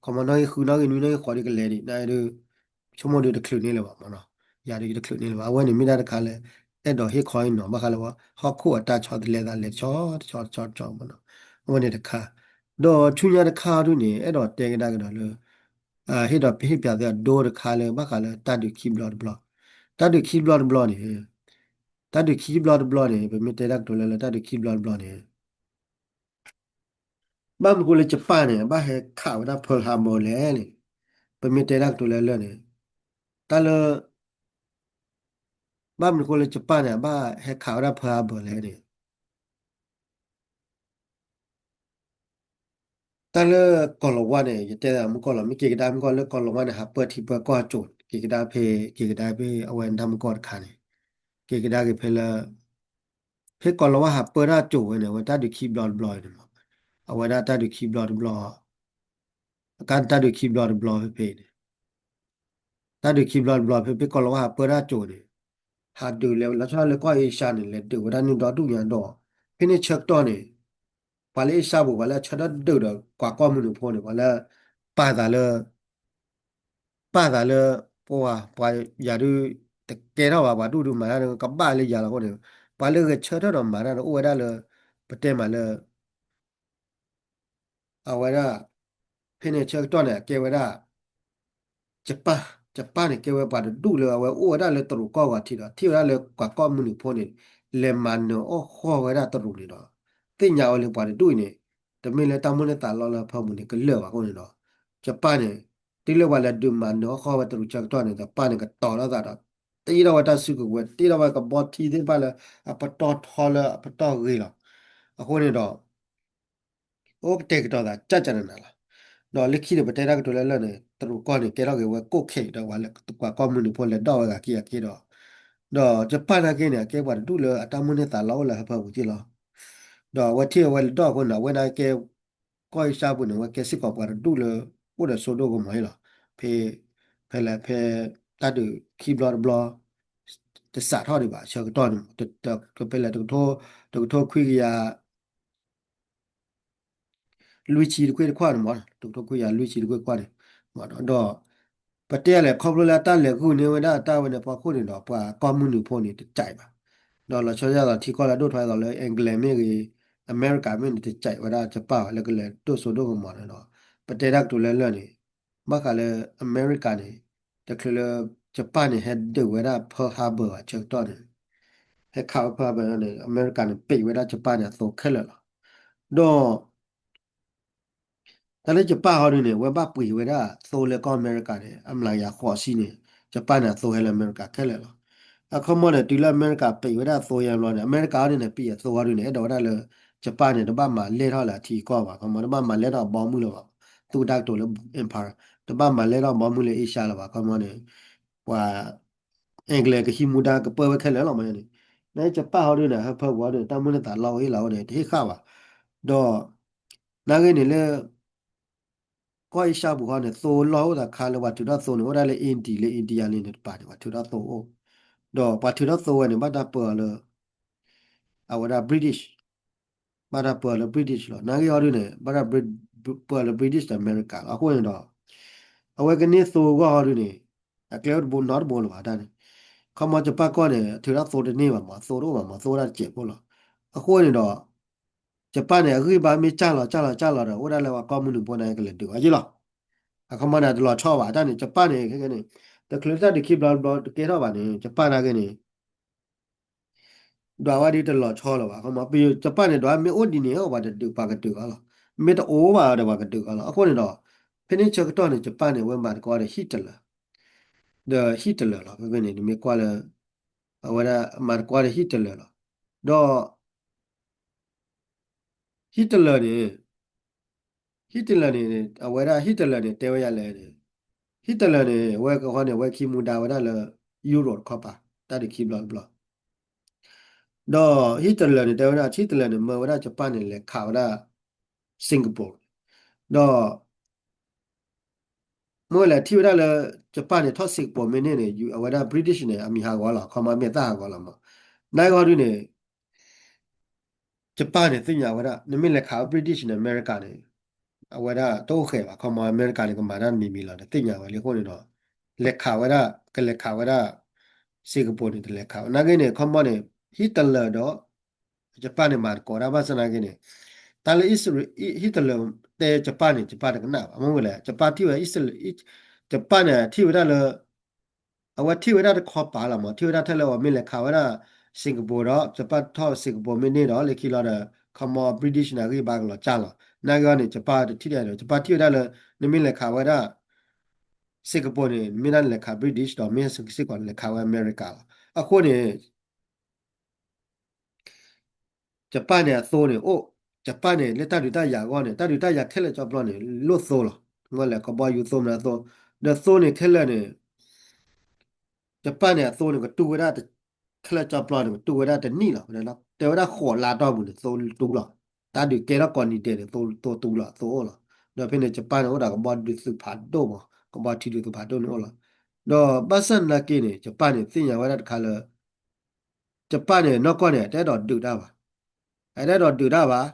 ခီမီနီၣ်ဂံၢ်ဃု နီၣ်ဂံၢ်နွံ နီၣ်ဂံၢ်ဃိးဒ်ကလဲၤဒံး နဒုး ဆိကမိၣ်ဒုးတချုးန့ၢ်လၢၤဘၣ်မ့ၢ်နီၤ ယၤဒုးယတချုးန့ၢ်လၢၤဘၣ် အဝဲန့ၣ်မ့ၢ်ဒၣ်တခါလၢ အဲၣ်ဒိးဟ့ၣ်ခီဟ့ၣ်နီၤ ဘၣ်ဃးလၢပှၤဟီၣ်ခိၣ်အတၢ်ဆီတလဲသးလဲၤတဆီတဆီတဆီတဆီမ့ၢ်နီၤ အဝဲန့ၣ်တခါ ဒီးဆူညါတခါအီၤဒုန့ၣ် အဲၣ်ဒိးတဲကဒါကဒီးလၢ ဟ့ၣ်ဒီးဟ့ၣ်ပၠးသုအဒိတခါလၢ ဘၣ်ဃးလၢတၢ်ဒုးခံဘျီတဘျီ တၢ်ဒုးခံဘျီတဘျီန့ၣ် တၢ်ဒုးခံဘျီတဘျီန့ၣ် ပမ့ၢ်တဲတၢ်ကတိၤလၢလၢတၢ်ဒုးခံဘျီတဘျီန့ၣ် ဘၣ်မနုၤဃိလၢ Japan န့ၣ် ဘၣ်ဟဲခးဝဲဒၣ် Pearl Harbor လဲၣ်န့ၣ် ပမ့ၢ်တဲတၢ်ကတိၤလၢလၢန့ၣ် တၢ်လၢ ဘၣ်မနုၤဃိလၢ Japan န့ၣ် ဘၣ်ဟဲခးဝဲဒၣ် Pearl Harbor လဲၣ်န့ၣ် တၢ်လၢကီၢ်လီၤဝါန့ၣ် ယတဲမုၢ်ကီၢ်လီၤ မ့ၢ်က့ၤကဒါမုၢ်ကီၢ်လၢကီၢ်လီၤဝါန့ၣ် ဟးပၢထံပၢကီၢ်ကၠိၤ က့ၤကဒါဖဲ က့ၤကဒါဖဲအဝဲဒၣ်မုၢ်ကီၢ်တခါန့ၣ် က့ၤကဒါက့ၤဖဲလၢ ဖဲကီၢ်လီၤဝါဟးပၢတၢ်ကၠိၤဝဲန့ၣ် အဝဲတၢ်ဒုးခံဘျီတဘျီန့ၣ်မ့ၢ် အဝဲဒၣ်တၢ်ဒုးခံဘျီတဘျီ အကါတၢ်ဒုးခံဘျီတဘျီဖဲဖဲန့ၣ် တၢ်ဒုးခံဘျီတဘျီဖဲဖဲကီၢ်လီၤဝါဟးပၢတၢ်ကၠိၤန့ၣ် ဟးဒုးလဲၤလီၤဆီလၢကီၢ်အ့ရှါန့ၣ် လဲၤဒုးဝဲဒၣ်နုာ်ဒီဒူၣ်ညါဒီး ဖဲန့ၣ်ဆၢကတီၢ်န့ၣ် ပှၤလၢအ့ရှါပူၤ ပှၤလၢအဆၢထၢၣ်ဒုးဒီးကွၢ်ကီၢ်မုၢ်နုာ်ဖိန့ၣ် ပှၤလၢ ပာ်သးလၢ ပာ်သးလၢ ပှၤ ပှၤယၤဒုး တကဲထီၣ်ဘၣ် ပှၤဒူၣ်ဒုးမၤတၢ်ဒုး ကဘၣ်လၢယၤလီၤအဃိန့ၣ် ပှၤလၢဂဲၤဆၢထၢၣ်ဒီးမၤတၢ်ဒုး အိၣ်ဝဲဒၣ်လၢ ပတဲမးလၢ အဝဲဒၣ် ဖဲန့ၣ်ဆၢကတီၢ်န့ၣ် အကဲဝဲဒၣ် Japan Japan န့ၣ် ကဲဝဲပှၤတဒူၣ်လၢအဝဲအိၣ်ဝဲဒၣ်လၢတရူးကီၢ်ဂီၤထံးဒီး ထံၣ်ဝဲဒၣ်လၢပှၤကီၢ်မုၢ်နုာ်ဖိန့ၣ် လဲၤမၤနၢၤအီၣ်ဃီၣ်ဝဲဒၣ်တရူးန့ၣ်ဒီး သ့ၣ်ညါဝဲလၢပှၤတဒူၣ်အံၤန့ၣ် တမ့ၢ်လၢတၢ်မိၢ်န့ၢ်သးလီလၢအဖၢမုၢ်န့ၣ် ကလၢာ်ဘၣ်အဃိန့ၣ်ဒီး Japan န့ၣ် တုၤလၢပှၤလဲၤဒုးမၤနၢၤအီၣ်ဃီၣ်ဝဲတရူးဆၢကတီၢ်န့ၣ် Japan န့ၣ် ကတီၤထီၣ်သးဒီး တ့ထီၣ်ဝဲတၢ်စုကဝဲၤ တ့ထီၣ်ဝဲကဘီထံသ့ၣ်တဖၣ်လၢ အပတီၢ်ထီလၢအပတီၢ်ဂ့ၤလီၤ. အဃိန့ၣ်ဒီး အိၣ်ကတဲာ်ကတီၤသး ကၢ်ကၢ်နးနးလီၤ. ဒီးလၢခံန့ၣ် ပတဲတၢ်ကတိၤလၢလၢ်န့ၣ် တရူးကီၢ်န့ၣ် ကဲထီၣ်က့ၤဝဲကိၣ်ခဲအံၤဒီး ပှၤလၢပှၤကီၢ်မုၢ်နုာ်ဖိလဲၤဒီၣ်ဝဲဂၤက့ၤအက့ၤဒီး ဒီး Japan နာ်က့န့ၣ် အကဲပှၤတဒူၣ်လၢအတၢ်မိၢ်န့ၢ်သးလီအိၣ်လၢဟၢဖၢပူၤက့ၤလီၤ. ဒီးအဝဲထံၣ်အဝဲလဲၤဒီၣ်အဃိန့ၣ် အဝဲနာ်က့ ကီၢ်အ့ရှါပူၤန့ၣ် အဝဲကဲစ့ၢ်ကီးပှၤတဒူၣ်လၢ အိၣ်ဒီးစိဒိၣ်ကမီၤအံၤလီၤ. ဖဲ ဖဲလဲၣ်ဖဲ တၢ်ဒုးခံဘျီတဘျီ တစးထီၣ်ဒံးဘၣ် ဆၢကတီၢ်န့ၣ် တဖဲလဲၣ် တကထိ တကထိခွံကယၤ လွံၢ်ဆံတကွ့ၢ်တခွးန့ၣ်မး တကထိခွံကယၤလွံၢ်ဆံတကွ့ၢ်တခွးန့ၣ် ဒီး ပတဲလဲၣ် ခီဖျိလၢတၢ်လဲၤဂုာ်န့ၢ်ဝဲဒၣ်တၢ်ဝဲန့ၣ်ဖီခိၣ်န့ၣ်ဒီး ပှၤကီၢ်မုၢ်နုာ်ဖိန့ၣ် တစဲးဘၣ်. ဒီးလီၤဆီဒၣ်သိးထံကီၢ်လၢအဒိၣ်ထွဲသိးလၢ England မ့ၢ်ဂ့ၤ အမဲရကၤမ့ၢ်န့ၣ် တစဲးဝဲဒၣ် Japan လၢကလဲၤဒိၣ်စိဒိၣ်ကမီၤန့ၣ်ဒီး ပတဲတၢ်ကတိၤလၢလၢ်န့ၣ် ဘၣ်ဃးလၢအမဲရကၤန့ၣ် တချုးလၢ Japan န့ၣ် ဟဲဒုးဝဲဒၣ် Pearl Harbor ဘၣ်ဆၢကတီၢ်န့ၣ် ဟဲခးဝဲ Pearl Harbor န့ၣ် အမဲရကၤန့ၣ် ပံးဝဲဒၣ် Japan န့ၣ် အသိခဲလၢာ်လီၤ. ဒီး တၢ်လၢ Japan ဟီဒုန့ၣ် အဝဲဘၣ်ပှ့ၤဝဲဒၣ်သိလၢကီၢ်အမဲရကၤန့ၣ် အမျးကယၤဃိးဆံန့ၣ် Japan န့ၣ် အသိဟဲလၢအမဲရကၤခဲလၢာ်လီၤ. အခီမီန့ၣ် တုၤလၢအမဲရကၤပံးဝဲဒၣ်သိယဲၢ်ဘျီန့ၣ် အမဲရကၤဟီဒုန့ၣ် ပံးအသိဟီဒုန့ၣ် အဲၣ်ဒိးဝဲဒၣ်လၢ Japan န့ၣ် တဘၣ်မၤလဲၢ်ထီၣ်လၢအထံအကီၢ်ဘၣ် ခီမီ တဘၣ်မၤလဲၢ်ထီၣ်အဘီမုၢ်လၢၤဘၣ် သူတၢ်ကတိၤလၢ empire တဘၣ်မၤလဲၢ်ထီၣ်အဘီမုၢ်လၢအ့ရှါလၢၤဘၣ် ခီမီန့ၣ် ပှၤ England ကဟံးမူဒါကပၢဝဲခဲလၢာ်လီၤမီန့ၣ် န Japan ဟီဒုန့ၣ် ဟၢဖၢပူၤဟီဒုန့ၣ် တၢ်မိၢ်န့ၢ်သးလီအိၣ်အ့ၣ်လီၤအိၣ်န့ၣ် တဟ့ၣ်ဃာ်ဘၣ် ဒီး နာ်ဂ့ၢ်န့ၣ်လၢ ကီၢ်အ့ရှါပူၤဃီန့ၣ် သိလီၢ်အိၣ်သးခါလၢပှၤထုးထီၣ်သိန့ၣ် အိၣ်ဒၣ်လၢ India လၢ India လံန့ၣ်တပၤန့ၣ် ပှၤထုးထီၣ်သိအိၣ် ဒီးပှၤထုးထီၣ်သိဝဲန့ၣ် ဘၣ်တၢ်ပၢအီၤလၢ အဝဲဒၣ် British ဘၣ်တၢ်ပၢအီၤလၢ British လီၤ. နာ်ဂ့ၢ်ဟီဒုန့ၣ် ဘၣ်တၢ် Brit- ပှၤလၢ British ဒီး America လီၤ. အဃိန့ၣ်ဒီး အဝဲကန့ၢ်သိဂီၢ်ဟီဒုန့ၣ် အကျဲအိၣ်တဘိနီတဘိလၢၤဘၣ်တၢ်န့ၣ်. ခီမီ ကၠပၣ်ကီၢ်န့ၣ် ထုးထီၣ်သိတန့ၢ်ဘၣ်မး သိတအိၣ်ဘၣ်မး သိဝဲဒၣ်တစဲးဖိလီၤ. အဃိန့ၣ်ဒီး ကၠပၣ်န့ၣ် အဂံၢ်ဘါမ့ၢ်စၢ်လီၤစၢ်လီၤစၢ်လီၤဒီး အိၣ်ဒၣ်လၢပှၤကီၢ်မုၢ်နုာ်ဖိန့ၣ်ကလဲၤဒုးအီၤယ့ၢ်လီၤ. အခီမီန့ၣ် တလီၤဆီဘၣ်တၢ်န့ၣ် ကၠပၣ်န့ၣ် ခဲကဲန့ၣ် တချုးလၢတၢ်ဒုးခံဘျီတဘျီတကဲထီၣ်ဘၣ်န့ၣ် ကၠပၣ်နာ်က့န့ၣ် ဒွးဝဲဒ်တလီၤဆီလၢၤဘၣ်. ခီမီ ပယိၤကၠပၣ်န့ၣ် ဒွးမ့ၢ်အိၣ်ဒ်န့ၣ် အိၣ်ပှၤတဒုးပှၤကဒုးအီၤလီၤ. မ့ၢ်တအိၣ်ဘၣ်ဒီးပှၤကဒုးအီၤလီၤ. အဃိန့ၣ်ဒီး ဖဲန့ၣ်ဆၢကတီၢ်န့ၣ် ကၠပၣ်န့ၣ် အဝဲမၤသကိးဒီး Hitler ဒီး Hitler လီၤ. ဖဲဖဲန့ၣ် နမ့ၢ်ကွၢ်လၢ အဝဲဒၣ်မၤသကိးဒီး Hitler လီၤ. ဒီး Hitler န့ၣ် Hitler န့ၣ် အဝဲဒၣ် Hitler န့ၣ် တဲဝဲယၤလဲၣ်န့ၣ် Hitler န့ၣ် အဝဲကဟီန့ၣ် အဝဲခံမူဒါဝဲဒၣ်လၢ Europe တခီပၤ တၢ်ဒုးခံဘျီတဘျီ ဒီး Hitler န့ၣ် တဲဝဲဒၣ် Hitler န့ၣ် မၢဝဲဒၣ်ကၠပၣ်န့ၣ် လဲၤခးဝဲဒၣ် Singapore ဒီး မ့ၢ်ဝဲလဲၣ် ထံၣ်ဝဲဒၣ်လၢ ကၠပၣ်န့ၣ် ထီၣ် Singapore မ့ၢ်န့ၢ်န့ၣ် အဝဲဒၣ် British န့ၣ် အမံၤဟးဂီၤလီၤ. ခီမီ အမ့ၢ်သၣ်ဟးဂီၤလီၤမး. နာ်က့ဟီဒုန့ၣ် ကၠပၣ်န့ၣ် သ့ၣ်ညါဝဲဒၣ် နမ့ၢ်လဲၤခးဝဲ British န့ၣ် အမဲရကၤန့ၣ် အဝဲဒၣ်တအိၣ်ဃဲၤဘၣ်. ခီမီ အမဲရကၤန့ၣ် ကမၤတၢ်တမံၤမံၤလီၤ တသ့ၣ်ညါဝဲလံအဃိန့ၣ်ဒီး လဲၤခးဝဲဒၣ် ကလဲၤခးဝဲဒၣ် Singapore န့ၣ် တလဲၤခးဝဲ နာ်က့န့ၣ် ခီမီန့ၣ် Hitler ဒီး ကၠပၣ်န့ၣ် မၤသကိးတၢ်ဘၣ်ဆၣ်နာ်က့န့ၣ် တၢ်လၢ Hitler တဲကၠပၣ်န့ၣ် ကၠပၣ်တကနၣ်ဘၣ်. မ့ၢ်ဝဲလဲၣ် ကၠပၣ်ထံၣ်ဝဲ ကၠပၣ်န့ၣ် ထံၣ်ဝဲဒၣ်လၢ အဝဲထံၣ်ဝဲဒၣ်တခီပၤလီၤမး ထံၣ်ဝဲဒၣ်ထဲလၢအဝဲမ့ၢ်လဲၤခးဝဲဒၣ် Singapore ဒီး ကၠပၣ်ထီၣ် Singapore မ့ၢ်န့ၢ်ဒီး လၢခံလီၤဒီး ခီမီ British န့ၣ် အဂံၢ်ဘါကလီၤစၢ်လီၤ. နာ်က့အီၤန့ၣ် ကၠပၣ်တထံၣ်ဒ်န့ၣ် ကၠပၣ်ထံၣ်ဝဲဒၣ်လၢ နမ့ၢ်လဲၤခးဝဲဒၣ် Singapore န့ၣ် မ့ၢ်ဒၣ်နလဲၤခး British ဒီး မ့ၢ်စ့ၢ်ကီးနလဲၤခးဝဲအမဲရကၤလီၤ. အဃိန့ၣ် ကၠပၣ်န့ၣ်အသိန့ၣ်အိၣ်, ကၠပၣ်န့ၣ် လၢတၢ်ဒုးတၢ်ယၤအဂီၢ်န့ၣ် တၢ်ဒုးတၢ်ယၤခဲလၢာ်ကၠီပျီန့ၣ် လိၣ်သိလီၤ. မ့ၢ်လဲၣ် ကဘီယူၤသိမနုၤသိ, ဒီးသိန့ၣ်ခဲလၢာ်န့ၣ် ကၠပၣ်န့ၣ်အသိန့ၣ် ကတူၢ်ဝဲဒၣ် ခဲလၢာ်ကၠီပျီန့ၣ် ကတူၢ်ဝဲဒၣ်တနံၣ်လီၤ. တဲဝဲဒၣ်ဃိးလါတီၢ်ပူၤန့ၣ် သိတူၢ်လီၤ. တၢ်ဒုးကဲထီၣ်ကိးနံၤဒဲးန့ၣ် သိတူၢ်လီၤ သိအိၣ်လီၤ. ဒီးဖဲန့ၣ် ကၠပၣ်န့ၣ်အိၣ်ဒီးကဘီဒုးသုးဖးဒိၣ်မး, ကဘီထံဒုးသုးဖးဒိၣ်န့ၣ်အိၣ်လီၤ. ဒီးဘၣ်ဆၣ်နာ်က့န့ၣ် ကၠပၣ်န့ၣ် သ့ၣ်ညါဝဲဒၣ်တခါလၢ ကၠပၣ်န့ၣ် နီၢ်ကီၢ်န့ၣ် အတအဲၣ်ဒိးဒုးတၢ်ဘၣ်. အတအဲၣ်ဒိးဒုးတၢ်ဘၣ်.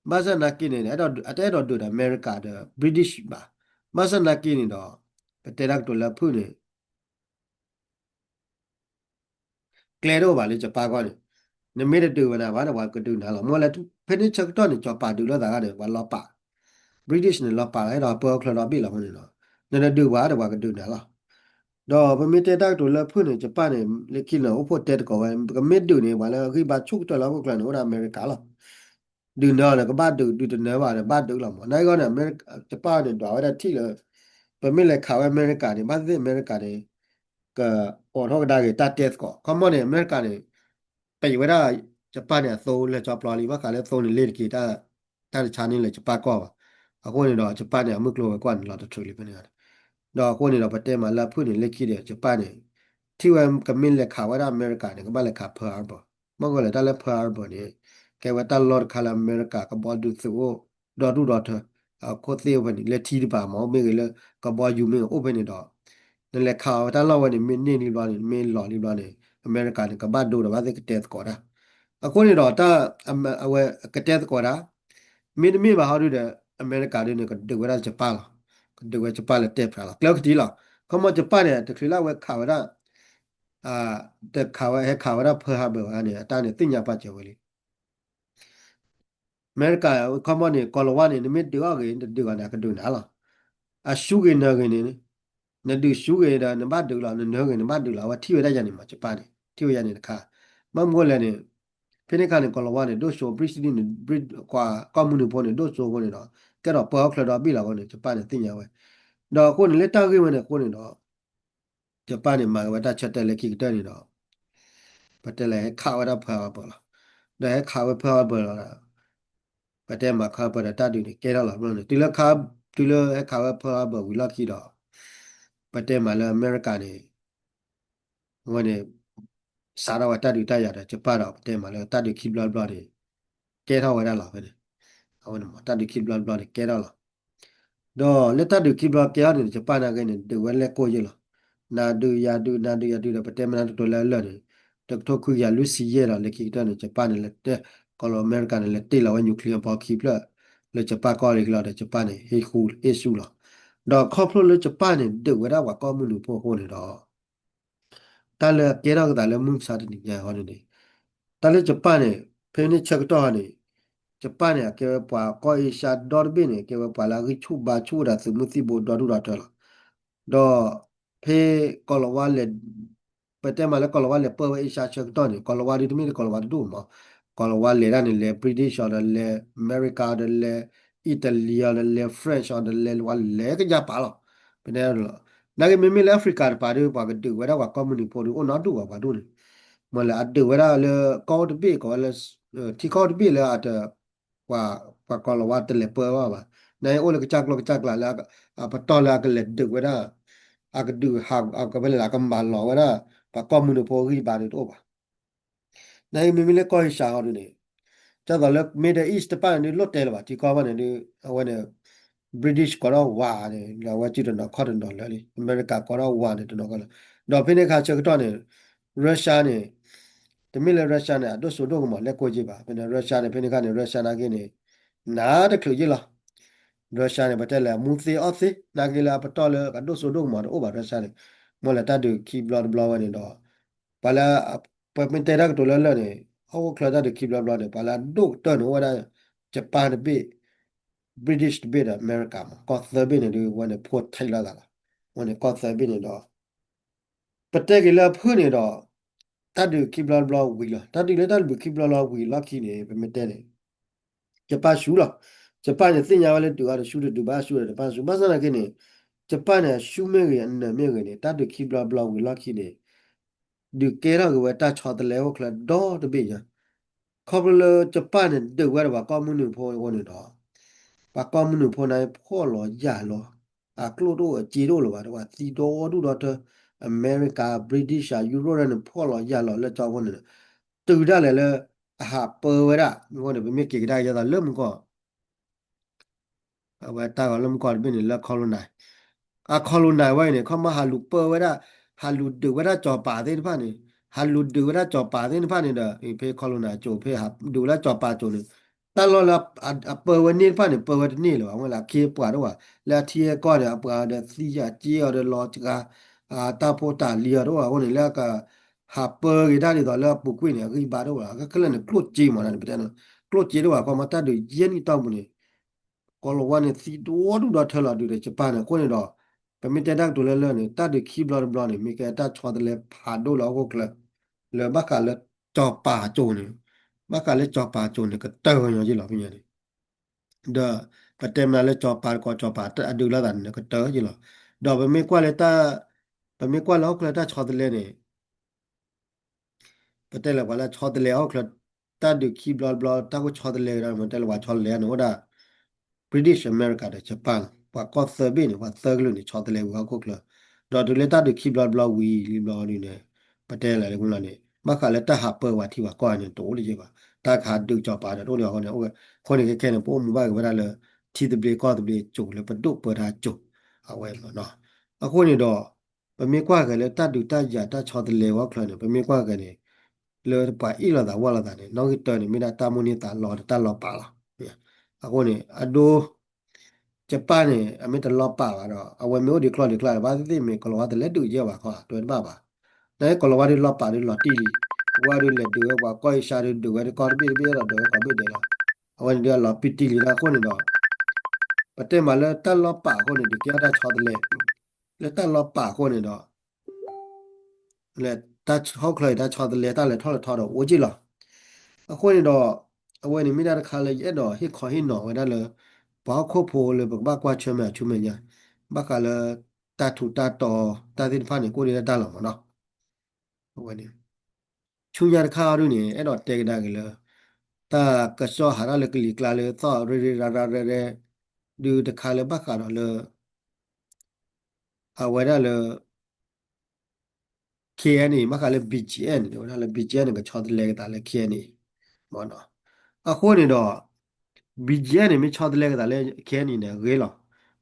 ဘၣ်ဆၣ်နာ်က့န့ၣ် အတအဲၣ်ဒိးဒုးဒီးအမဲရကၤဒီး British ဘၣ်. ဘၣ်ဆၣ်နာ်က့န့ၣ်ဒီး ပတဲတၢ်ကတိၤလၢဖုၣ်န့ၣ် ကျဲတအိၣ်ဘၣ်လၢကၠပၣ်အဂီၢ်န့ၣ်, နမ့ၢ်တဒုးဝဲနၤဘၣ်ဒီး ပှၤကဒုးနၤလီၤ. မ့ၢ်လၢ ဖဲန့ၣ်ဆၢကတီၢ်န့ၣ် ကၠီၤပၤဒုးလိာ်သးဂၤန့ၣ် ပှၤလီၤပာ်, British န့ၣ် လီၤပာ်လီၤ အဲၣ်ဒိးပၢဟီၣ်ချၢဒီဘ့ၣ်လီၤအဃိန့ၣ်ဒီး နတဒုးပှၤဒီး ပှၤကဒုးနၤလီၤ. ဒီးပမ့ၢ်တဲတၢ်ကတိၤလၢဖုၣ်န့ၣ် ကၠပၣ်န့ၣ် လၢခံန့ၣ် အိၣ်ဖှိၣ်တဲသကိးဝဲ ပကမ့ၢ်ဒုးန့ၣ် ပှၤလၢအဂံၢ်ဘါဆူၣ်ကတၢၢ်လၢဟီၣ်ခိၣ်ချၢန့ၣ် အိၣ်ဒီးအမဲရကၤလီၤ. ဒုးနၢၤန့ၣ် ကဘၣ်ဒုး, ဒုးတနၢၤဘၣ်ဒီး ဘၣ်ဒုးလီၤမး. နာ်က့န့ၣ် ကၠပၣ်န့ၣ် ဒွးဝဲဒၣ်ထံၣ်လၢ ပမ့ၢ်လဲၤခးဝဲအမဲရကၤန့ၣ် ဘၣ်သ့ၣ်သ့ၣ်အမဲရကၤန့ၣ် ကအိးထီၣ်ကဒါက့ၤတၢ်တဲသကိး. ခီမီန့ၣ် အမဲရကၤန့ၣ် ပံးဝဲဒၣ် ကၠပၣ်န့ၣ်အသိလၢကၠီပျီလံ ဘၣ်ဃးလၢသိန့ၣ်လ့တက့ၤ တၢ်တဆါန့ၣ်လၢကၠပၣ်ကီၢ်ဘၣ်. အဃိန့ၣ်ဒီး ကၠပၣ်န့ၣ် အမုၢ်ကျိၤဝဲၤကွာ်န့ၣ် လီၤတထုးလံဖဲန့ၣ်. ဒီးအဃိန့ၣ်ဒီး ပတဲမးလၢအဖုၣ်န့ၣ် လၢခံဒီး ကၠပၣ်န့ၣ် ထံၣ်ဝဲကမ့ၢ်လဲၤခးဝဲဒၣ်အမဲရကၤန့ၣ် ကဘၣ်လဲၤခး Pearl Harbor. မ့ၢ်ဂ့ၤလဲၣ် တၢ်လၢ Pearl Harbor န့ၣ် ကဲဝဲတၢ်လီၢ်တခါလၢအမဲရကၤကဘီဒုးသုးအိၣ် ဒီဒူၣ်ဒီထၢ အခိၣ်သ့ၣ်အိၣ်ဖဲန့ၣ် လၢထံတပၤမ့ၢ်အိၣ်မ့ၢ်ဂ့ၤ လၢကဘီယူၤမ့ၢ်အိၣ်ဖဲန့ၣ်ဒီး နလဲၤခးဝဲတၢ်လီၢ်ဝဲန့ၣ် မ့ၢ်န့ၢ်လံဘျီန့ၣ် မ့ၢ်လီၤလံဘျီန့ၣ် အမဲရကၤန့ၣ် ကဘၣ်ဒိဒီးဘၣ်သ့ၣ်ကတဲသကိးတၢ်. အဃိန့ၣ်ဒီး တၢ်အဝဲကတဲသကိးတၢ် မ့တမ့ၢ်ဘၣ်ဟီဒုဒီး အမဲရကၤဒုန့ၣ် ကဒုးဝဲဒၣ်ကၠပၣ်လီၤ. ကဒုးဝဲကၠပၣ်လၢတဲဖျါလီၤ ကျဲအိၣ်ကတံၢ်လီၤ. ခီမီကၠပၣ်န့ၣ် တချုးလၢအဝဲခးဝဲဒၣ် တခးဝဲ ဟဲခးဝဲဒၣ် Pearl Harbor ဝဲန့ၣ် အတၢ်န့ၣ်သ့ၣ်ညါပာ်စၢၤဝဲလံ အမဲရကၤ ခီမီန့ၣ် ကီၤလၤဝါန့ၣ် နမ့ၢ်ဒုးအီၣ်ဂ့ၤ နတဒုးဘၣ်န့ၣ် အကဒုးနၤလီၤ. အရှုံးဂ့ၤနၢၤဂ့ၤန့ၣ် နဒုးရှုံးဂ့ၤဒီး နဘၣ်ဒုးလီၤ နနၢၤဂ့ၤ နဘၣ်ဒုးလီၤ အဝဲထံၣ်ဝဲဒၣ်ယၤန့ၣ်မး ကၠပၣ်န့ၣ် ထံၣ်ဝဲယၤန့ၣ်တခါ ဘၣ်မနုၤလဲၣ်န့ၣ် ဖဲန့ၣ်အခါန့ၣ် ကီၤလၤဝါန့ၣ် ဒိၣ်စိ British န့ၣ် ကီၢ်မုၢ်နုာ်ဖိန့ၣ် ဒိၣ်စိအဃိန့ၣ်ဒီး ကဲထီၣ်ပၢဟီၣ်ချၢဒီဘ့ၣ်လီၤအဃိန့ၣ် ကၠပၣ်န့ၣ်သ့ၣ်ညါဝဲ ဒီးအဃိန့ၣ် လၢတၢ်ဂ့ၢ်ဝဲန့ၣ်အဃိန့ၣ်ဒီး ကၠပၣ်န့ၣ် မၤဝဲတၢ်ဆၢတဲာ်လၢခံကတၢၢ်န့ၣ်ဒီး ပတဲလၢဟဲခးဝဲဒၣ် Pearl Harbor လီၤ. ဒီးဟဲခးဝဲ Pearl Harbor လီၤဒီး ပတဲမၤ Pearl Harbor ဒီးတၢ်ဒုးန့ၣ် ကဲထီၣ်လီၤ ဘျီန့ၣ် တုၤလၢ တုၤလၢဟဲခးဝဲ Pearl Harbor ဝံၤလီၢ်ခံဒီး ပတဲမၤလၢအမဲရကၤန့ၣ် အဝဲန့ၣ် စးထီၣ်ဝဲတၢ်ဒုးတၢ်ယၤဒီး ကၠပၣ်ဒီး ပတဲမၤလၢတၢ်ဒုးခံဘျီတဘျီန့ၣ် ကဲထီၣ်ဝဲဒၣ်လီၤဖဲန့ၣ် အဝဲန့ၣ်မး တၢ်ဒုးခံဘျီတဘျီန့ၣ် ကဲထီၣ်လီၤ. ဒီးလၢတၢ်ဒုးခံဘျီကဲထီၣ်န့ၣ် ကၠပၣ်နာ်က့န့ၣ် ဒုးဝဲလဲၣ်ကိၢ်ယ့ၢ်လီၤ. နၤဒုးယၤဒုး နၤဒုးယၤဒုးဒီး ပတဲမနုၤတကတိၤလၢအလၢာ်န့ၣ် တကထိခွံကယၤလွံၢ်ဆံယဲၢ်လီၤ လၢခံကတၢၢ်န့ၣ် ကၠပၣ်န့ၣ်လဲၤတဲ ကီၤလၤအမဲရကၤန့ၣ် လဲၤတ့ၢ်လီၤဝဲ nuclear ဘီခံဖျၢၣ် လၢယပၣ်ကီၢ်လံကလီဒီး ယပၣ်န့ၣ် ဟ့ၣ်ဃူဟ့ၣ်စူၣ်လီၤ. ဒီးခီဖျိလၢယပၣ်န့ၣ် ဒုးဝဲဒၣ်ပှၤကီၢ်မုၢ်နုာ်ဖိအဃိန့ၣ်ဒီး တၢ်လၢအကဲထီၣ်ကသးလၢမုၢ်မဆါတနံၤညါဟီန့ၣ်န့ၣ် တၢ်လၢယပၣ်န့ၣ် ဖဲန့ၣ်ဆၢကတီၢ်ဟီန့ၣ် ယပၣ်န့ၣ် အကဲဝဲပှၤကီၢ်အ့ရှါဒီတဘ့ၣ်န့ၣ် ကဲဝဲပှၤလၢအဂံၢ်ဆူၣ်ဘါဆူၣ်ဝဲဒၣ်သုးမုၢ်သံၣ်ဘိဒီဒူၣ်ဒီထၢလီၤ. ဒီးဖဲကီၤလၤဝါလဲၤ ပတဲမးလၢကီၤလၤဝါလဲၤပၢဝဲအ့ရှါဆၢကတီၢ်န့ၣ် ကီၤလၤဝါဒုးတမ့ၢ်လၢကီၤလၤဝါတဒူၣ်မး, ကီၤလၤဝါလဲၤဒၣ်န့ၣ် လဲၤ British အီၤဒီးလဲၤ America အီၤဒီးလဲၤ Italy အီၤဒီးလဲၤ French အီၤဒီးလဲၤ ဝဲလဲၤကယၤပာ်လီၤ. ပတဲလီၤ နာ်က့မ့မ့ၢ်လၢ Africa တပၤဒီး ပှၤကဒုးဝဲဒၣ်ပှၤကီၢ်မုၢ်နုာ်ဖိဒီး အိၣ်နီတဒူၣ်ဘၣ်ပှၤဒူၣ်န့ၣ်, မ့ၢ်လၢအဒုးဝဲဒၣ်လၢကီၢ်အိၣ်တဘ့ၣ် ကိးဝဲလၢ ထံကီၢ်အိၣ်တဘ့ၣ်လၢအတ ပှၤ ပှၤကီၤလၤဝါတလဲၤပၢဘၣ်ဘၣ်. နာ်က့အိၣ်လၢကစၢ်ကျိကစၢ်ကျးလၢ အပတီၢ်လၢအကလဲၤဒုးဝဲဒၣ် အကဒုးဟး အကဖဲလဲၣ် အကမၤလီၤဝဲဒၣ် ပှၤကီၢ်မုၢ်နုာ်ဖိအဂံၢ်အဘါဒီးတအိၣ်ဘၣ်. နာ်က့မ့မ့ၢ်လၢကီၢ်အ့ရှါဟီဒုးန့ၣ် ဒ်သိးလၢ Middle East တဖၣ်န့ၣ်ဒုးလိၣ်တဲလၢၤဘၣ် ထံကီၢ်ဘၣ်န့ၣ်ဒုး အဝဲန့ၣ် British ကိးထီၣ်ဝၤန့ၣ် ဒီးအဝဲစုတနီၤခီၣ်တနီၤလၢာ်လံ America ကိးထီၣ်ဝၤန့ၣ်တနီၤခီၣ်လၢာ် ဒီးဖဲန့ၣ်အခါဆၢကတီၢ်န့ၣ် Russia န့ၣ် တမ့ၢ်လၢ Russia န့ၣ် အဒိၣ်စိဒိၣ်ကမီၤလဲၣ်ကိၢ်က့ဘၣ်. ဖဲန့ၣ် Russia န့ၣ် ဖဲန့ၣ်အခါန့ၣ် Russia နာ်က့န့ၣ် နးတချုးက့လီၤ. Russia န့ၣ် ပတဲလဲၣ် အမူသ့အီၣ်သ့ နာ်က့လၢအပတီၢ်လၢအဒိၣ်စိဒိၣ်ကမီၤတအိၣ်ဘၣ် Russia န့ၣ်. မ့ၢ်လၢတၢ်ဒုးခံဘျီတဘျီဝဲန့ၣ်ဒီး ပှၤလၢ ပမ့ၢ်တဲတၢ်ကတိၤလၢလၢာ်န့ၣ် ဟီၣ်ခိၣ်ချၢတၢ်ဒုးခံဘျီတဘျီန့ၣ် ပှၤလၢအဒိၣ်ကတၢၢ်န့ၣ် အိၣ်ဝဲဒၣ် Japan တဘ့ၣ် British တဘ့ၣ်ဒီး America မး ကီၢ်သၢဘ့ၣ်န့ၣ်ဒုး ဝဲန့ၣ်ဖိထံလိာ်သးလီၤ. ဝဲန့ၣ်ကီၢ်သၢဘ့ၣ်န့ၣ်ဒီး ပတဲက့ၤလၢအဖုၣ်န့ၣ်ဒီး တၢ်ဒုးခံဘျီတဘျီဝံၤလီၤ. တၢ်ဒုးလၢတၢ်ဒုးခံဘျီတဘျီဝံၤလီၢ်ခံန့ၣ် ပမ့ၢ်တဲန့ၣ် ယပၣ်ဆူၣ်လီၤ. ယပၣ်န့ၣ်သ့ၣ်ညါဝဲလၢဒုးအီၤတဆူတဒုးဘၣ်ဆူဒီး ယပၣ်ဆူၣ် ဘၣ်ဆၣ်သနာ်က့န့ၣ် ယပၣ်န့ၣ် အဆူၣ်မ့ၢ်ဂ့ၤ အနၢၤမ့ၢ်ဂ့ၤန့ၣ် တၢ်ဒုးခံဘျီတဘျီဝံၤလီၢ်ခံန့ၣ် ဒုးကဲထီၣ်က့ၤဝဲတၢ်ဆီတလဲအိၣ်ချၢဒီတဘ့ၣ်ညါ ခီဖျိလၢယပၣ်န့ၣ် ဒုးဝဲဒၣ်ပှၤကီၢ်မုၢ်နုာ်ဖိအဃိန့ၣ်ဒီး ပှၤကီၢ်မုၢ်နုာ်ဖိန့ၣ် ဖှီၣ်လီၤယာ်လီၤ အကျိၣ်တအိၣ်အစ့တအိၣ်လၢၤဘၣ် တဝဲသံဒီဒူၣ်ဒီထၢ America British အ Europe န့ၣ် ဖှီၣ်လီၤယာ်လီၤလၢကၠီဖိန့ၣ် တုၤဒၣ်လဲာ်လၢ အဟးပၢဝဲဒၣ် အဃိန့ၣ် ပမ့ၢ်က့ၤကဒါက့ၤဒ်သိးလၢမုၢ်ကီၢ် အဝဲတၢ်ဂီၤလၢမုၢ်ကီၢ်တဘ့ၣ်န့ၣ် လၢ colonize အ colonize ဝဲအံၤန့ၣ် ခီမီဟးလူၤပၢဝဲဒၣ် ဟးလူၤဒုးဝဲဒၣ်ကၠီၤပၤသ့ၣ်တဖၣ်န့ၣ် ဟးလူၤဒုးဝဲဒၣ်ကၠီၤပၤသ့ၣ်တဖၣ်န့ၣ်ဒီး ဖဲ colonize ကၠိ ဖဲဟးဒုးဝဲဒၣ်ကၠီၤပၤကၠိန့ၣ် တၢ်လီၢ်လၢအပၢဝဲန့ၣ်တဖၣ်န့ၣ် ပၢဝဲတန့ၢ်လၢၤဘၣ် အဝဲလၢအခ့အပှၤတအိၣ်ဘၣ် လၢအထံအကီၢ်န့ၣ် အပှၤဒီးသံယၤက့အီၤဒီးလီၤစှၤ တၢ်ဖိတၢ်လံၤအီၤတအိၣ်ဘၣ်အဃိန့ၣ် လၢအက ဟးပၢက့ၤတၢ်ဒ်သိးလၢအပူၤကွံာ်န့ၣ် အဂံၢ်ဘါတအိၣ်ဘၣ် ခဲလၢာ်န့ၣ် ကျိၣ်စ့မးန့ၣ် ပတဲန့ၣ် ကျိၣ်စ့တအိၣ်ဘၣ် ခီမီတၢ်ဒုးယဲၢ်နံၣ်တီၢ်ပူၤန့ၣ် ကီၤလၤဝါန့ၣ်သံဒီဒူၣ်ဒီထၢလီၤဒုးဒီးယပၣ်န့ၣ် အဃိန့ၣ်ဒီး ပမ့ၢ်တဲတၢ်ကတိၤလၢလၢာ်န့ၣ် တၢ်ဒုးခံဘျီတဘျီန့ၣ် မ့ၢ်ကဲတၢ်ဆီတလဲဖးဒိၣ်လၢဟီၣ်ခိၣ်ချၢ လၢဘၣ်ဃးလၢကၠီၤပၤကၠိန့ၣ် ဘၣ်ဃးလၢကၠီၤပၤကၠိန့ၣ် ကတၢၢ်ဝဲညီက့လီၤဖဲညါန့ၣ် ဒီး ပတဲမနုၤလၢကၠီၤပၤတကိးကၠီၤပၤအဒုးလိာ်သးန့ၣ် ကတၢၢ်က့လီၤ. ဒီးပမ့ၢ်ကွၢ်လၢတၢ် ပမ့ၢ်ကွၢ်လၢဟီၣ်ခိၣ်ချၢတၢ်ဆီတလဲန့ၣ် ပတဲလၢပှၤလၢဆီတလဲဟီၣ်ခိၣ်ချၢ တၢ်ဒုးခံဘျီတဘျီ တၢ်ကဆီတလဲကဒီး မ့ၢ်တဲလၢပှၤဆီတလဲန့ၣ် အိၣ်ဒၣ် British America ဒီး Japan လီၤ. ပှၤကီၢ်သၢဘ့ၣ်န့ၣ် ပှၤသၢကလုာ်န့ၣ် ဆီတလဲဝံၤဟီၣ်ခိၣ်ချၢ ဒီးတုၤလၢတၢ်ဒုးခံဘျီတဘျီဝံၤလံဘျီဒုးန့ၣ် ပတဲလၢလၢမုၢ်လီၤန့ၣ် ဘၣ်ဃးလၢတၢ်ဟးပၢဝဲထံပှၤကီၢ်န့ၣ် တအိၣ်လၢၤဘၣ်. တၢ်ကဟးဒုးကၠီၤပၤဒီးတအိၣ်လၢၤအဃိန့ၣ် အဃိန့ၣ်ခဲခဲန့ၣ် ပအိၣ်မူဘၣ်က့ၤဝဲဒၣ်လၢ ထံသဘျ့ကီၢ်သဘျ့ကၠိလၢပဒိၣ်ပၢတၢ်ကၠိ အဝဲမ့ၢ်နီၤ. အဃိန့ၣ်ဒီး ပမ့ၢ်ကွၢ်က့ၤလၢတၢ်ဒုးတၢ်ယၤတၢ်ဆီတလဲဝဲဟီၣ်ခိၣ်ချၢန့ၣ် ပမ့ၢ်ကွၢ်က့ၤန့ၣ် လၢပှၤအ့ၣ်လိာ်သးဝၢ်လိာ်သးန့ၣ် နီၣ်ဂံၢ်တၢန့ၣ် မ့ၢ်ဒၣ်တၢ်မိၣ်န့ၢ်သးလီၤဒီးတၢ်လီၤပာ်လီၤ. အဃိန့ၣ် အဒိ ယပၣ်န့ၣ် အမ့ၢ်တလီၤပာ်ဘၣ်ဒီး အဝဲမ့ၢ်အိၣ်ဒံးကျီၢ်ဒံးကျါလၢၤ ဘၣ်သ့ၣ်သ့ၣ်မ့ၢ်ကီၤလၤဝါတလဲၤဒုးယဲၢ်ဘၣ်ခီ တဝဲတဘၣ်ဘၣ်. နကီၤလၤဝါဒုးလီၤပာ်ဒုးလီၤတံၢ်လံ. ဝဲဒုးလဲၤဒုးဝဲပှၤကီၢ်အ့ရှါဒုးဒုးဝဲတကီၢ်တဘ့ၣ်တဘ့ၣ်ဒီးဒုးဝဲကိးဘ့ၣ်ဒဲးလီၤ. အဝဲန့ၣ်ဒုးအလီၤပံတံၢ်လံတၢ်အဃိန့ၣ်ဒီး ပတဲမးလၢတၢ်လီၤပာ်အဃိန့ၣ် ဒုးကဲထီၣ်တၢ်ဆီတလဲ လၢတၢ်လီၤပာ်အဃိန့ၣ်ဒီး လၢတၢ်ဟီၣ်ခိၣ်ချၢအံၤ တၢ်ဆီတလဲတၢ်လဲၤထီၣ်လဲၤထီဒီးအိၣ်က့ၢ်လီၤ. အဃိန့ၣ်ဒီး အဝဲန့ၣ်မ့ၢ်ဒၣ်တခါလၢယအဲၣ်ဒိးဟ့ၣ်ခီဟ့ၣ်နီၤဝဲဒၣ်လၢ ပှၤဟီၣ်ခိၣ်ဖိလၢပကဘၣ်ကွၢ်ဆၢၣ်မဲာ်အဆူမဲာ်ညါ ဘၣ်ဃးလၢ တၢ်ထူးတၢ်တီၤတၢ်သ့ၣ်တဖၣ်န့ၣ် ကအိၣ်ဒံးဒၣ်တၢ်လီၤမးနီၤ. အဝဲန့ၣ် ဆူညါတခါအံၤဒုးန့ၣ် အဲၣ်ဒိးတဲကဒါက့ၤလၢ တၢ်ကစီၣ်ဟးထီၣ်လၢကလံၤကျါလၢသီၣ်ရ့ရ့ရၤရၤရဲရဲ ဒုးတခါလၢဘၣ်ဃးဒီးလၢ အဝဲဒၣ်လၢ KNA ဘၣ်ဃးလၢ BGF န့ၣ် ဝဲဒၣ်လၢ BGF န့ၣ် ကဆီတလဲကသးလၢ KNA မ့ၢ်နီၤ. အဃိန့ၣ်ဒီး BGF န့ၣ် မ့ၢ်ဆီတလဲကသးလၢ KNA န့ၣ် အဂ့ၤလီၤ.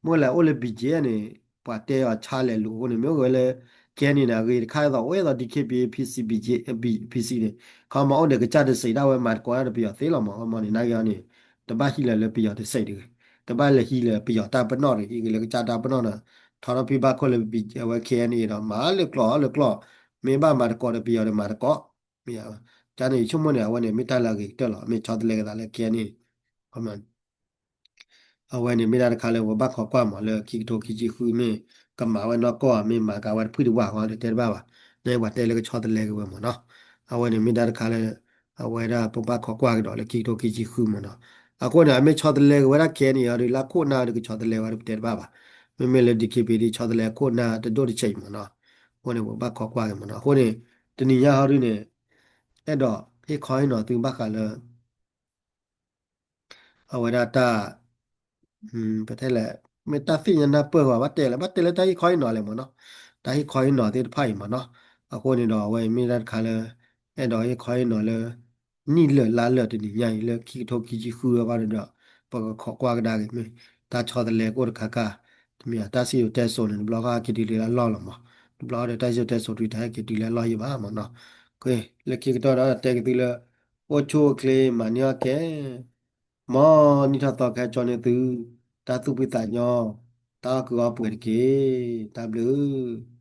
မ့ၢ်လၢအိၣ်လၢ BGF န့ၣ် ပှၤတဲအီၤဆါလဲၤလူၤအဃိန့ၣ် မ့ၢ်အိၣ်ဝဲလၢ KNA န့ၣ် အဂ့ၤတခါအသိး အိၣ်ဝဲသိး DKBA PC BGF PC န့ၣ် ခီမီအိၣ်ဒီးကစၢ်တစံးဒၣ်ဝဲမၤသကိးတၢ်ဒီးပယီၤသ့လီၤမး ခီမီန့ၣ် နာ်က့အီၤန့ၣ် တဘၣ်ဟံးလၢၤလၢပယီၤတစဲးတဂ့ၤ, တဘၣ်လဲၤဟံးလၢပယီၤတၢ်ပနီၣ်တဂ့ၤ, ဟံးက့ၤလၢကစၢ်တၢ်ပနီၣ်ဒီး ထီထီၣ်ဖံးဘၣ်ခိၣ်လၢအဝဲ ခဲအံၤန့ၣ်ဒီး မၤလၢကျိာ်လၢကျိာ်, မ့ၢ်ဘၣ်မၤတကိးဒီးပယီၤဒီးမၤတကိး, မ့ၢ်, ကန့ၣ် ယဆိကမိၣ်န့ၣ် အဝဲန့ၣ် မ့ၢ်တၢ်လၢအဂ့ၤကတၢၢ်လီၤ, မ့ၢ်ဆီတလဲက့ၤသးလၢ ခဲအံၤန့ၣ် အဝဲန့ၣ်မ့ၢ်ဒၣ်တခါလၢပဘၣ်ခိးကွၢ်မး လၢခံကထိခံဆံဃု မ့ၢ်ကမၤဝဲနီၢ်ကီၢ်ဧါ မ့ၢ်မၤက့ၤဝဲတဖုတဝၢ်ဃီဒီးတဲတဘၣ်ဘၣ်, န့ၣ်ပှၤတဲလၢကဆီတလဲက့ၤဝဲမးနီၤ, အဝဲန့ၣ်မ့ၢ်ဒၣ်တခါလၢ အဝဲဒၣ်ပဘၣ်ခိးကွၢ်ကဒီးလၢခံကထိခံဆံဃုမးနီၤ, အဃိန့ၣ် အမ့ၢ်ဆီတလဲက့ၤဝဲဒၣ် ခဲအံၤန့ၣ် အီၤဒီး လၢခိၣ်နၢ်ဒီးကဆီတလဲဝဲဒီးပတဲတဘၣ်ဘၣ်, မ့မ့ၢ်လၢ DKBA ဒီးဆီတလဲခိၣ်နၢ်တဒိၣ်တဆံးအံၤမးနီၤ, အဃိန့ၣ် ပဘၣ်ခိးကွၢ်က့ၤမးနီၤ, အဃိန့ၣ် တနံၤညါဟီဒုန့ၣ် အဲၣ်ဒိးဟ့ၣ်ခီဟ့ၣ်နီၤသုဘၣ်ဃးလၢ အဝဲဒၣ်တၢ် ပတဲလဲၣ် မ့ၢ်တၢ်သ့ၣ်ညါနၢ်ပၢၢ်ဂီၤ ဘၣ်တဲလဲၣ် ဘၣ်တဲလၢတၢ်ဟ့ၣ်ခီဟ့ၣ်နီၤလဲၣ်မးနီၤ, တၢ်ဟ့ၣ်ခီဟ့ၣ်နီၤသ့ၣ်တဖၣ်အံၤမးနီၤ, အဃိန့ၣ်ဒီး အဝဲမ့ၢ်ဒၣ်တခါလၢ အဲၣ်ဒိးဟ့ၣ်ခီဟ့ၣ်နီၤလၢ နံၣ်လၢာ်လါလၢာ်တနံၤညါအံၤ လၢခံကထိခံဆံဃုဝဲဘၣ်ဒီး ပကခိးကွၢ်ကဒါက့ၤမ့ၢ် တၢ်ဆီတလဲကအိၣ်တခါခါ, တမ့ၢ်တၢ်စံၣ်စိၤတဲစိၤန့ၣ် တဘျီဃီဟဲက့ၤတုၤလၢအလီၢ်လီၤမး, တဘျီဃီဒီးတၢ်စံၣ်စိၤတဲစိၤတုၤတၢ်ဟဲက့ၤတုၤလၢအလီၢ်ယံၤဘၣ်မးနီၤ, လၢခံကတၢၢ်ဒီးတဲက့ၤသုလၢ အိၣ်ဆူၣ်အိၣ်ချ့မၤန့ၢ်အီၣ်ကဲ မ်နံၣ်ထီၣ်သီကဟဲကၠီန့ၢ်သု တၢ်သူၣ်ဖှံသးညီ တၢ်အီၣ်ကုာ်အီပှဲၤတက့ၢ်. တၢ်ဘျုး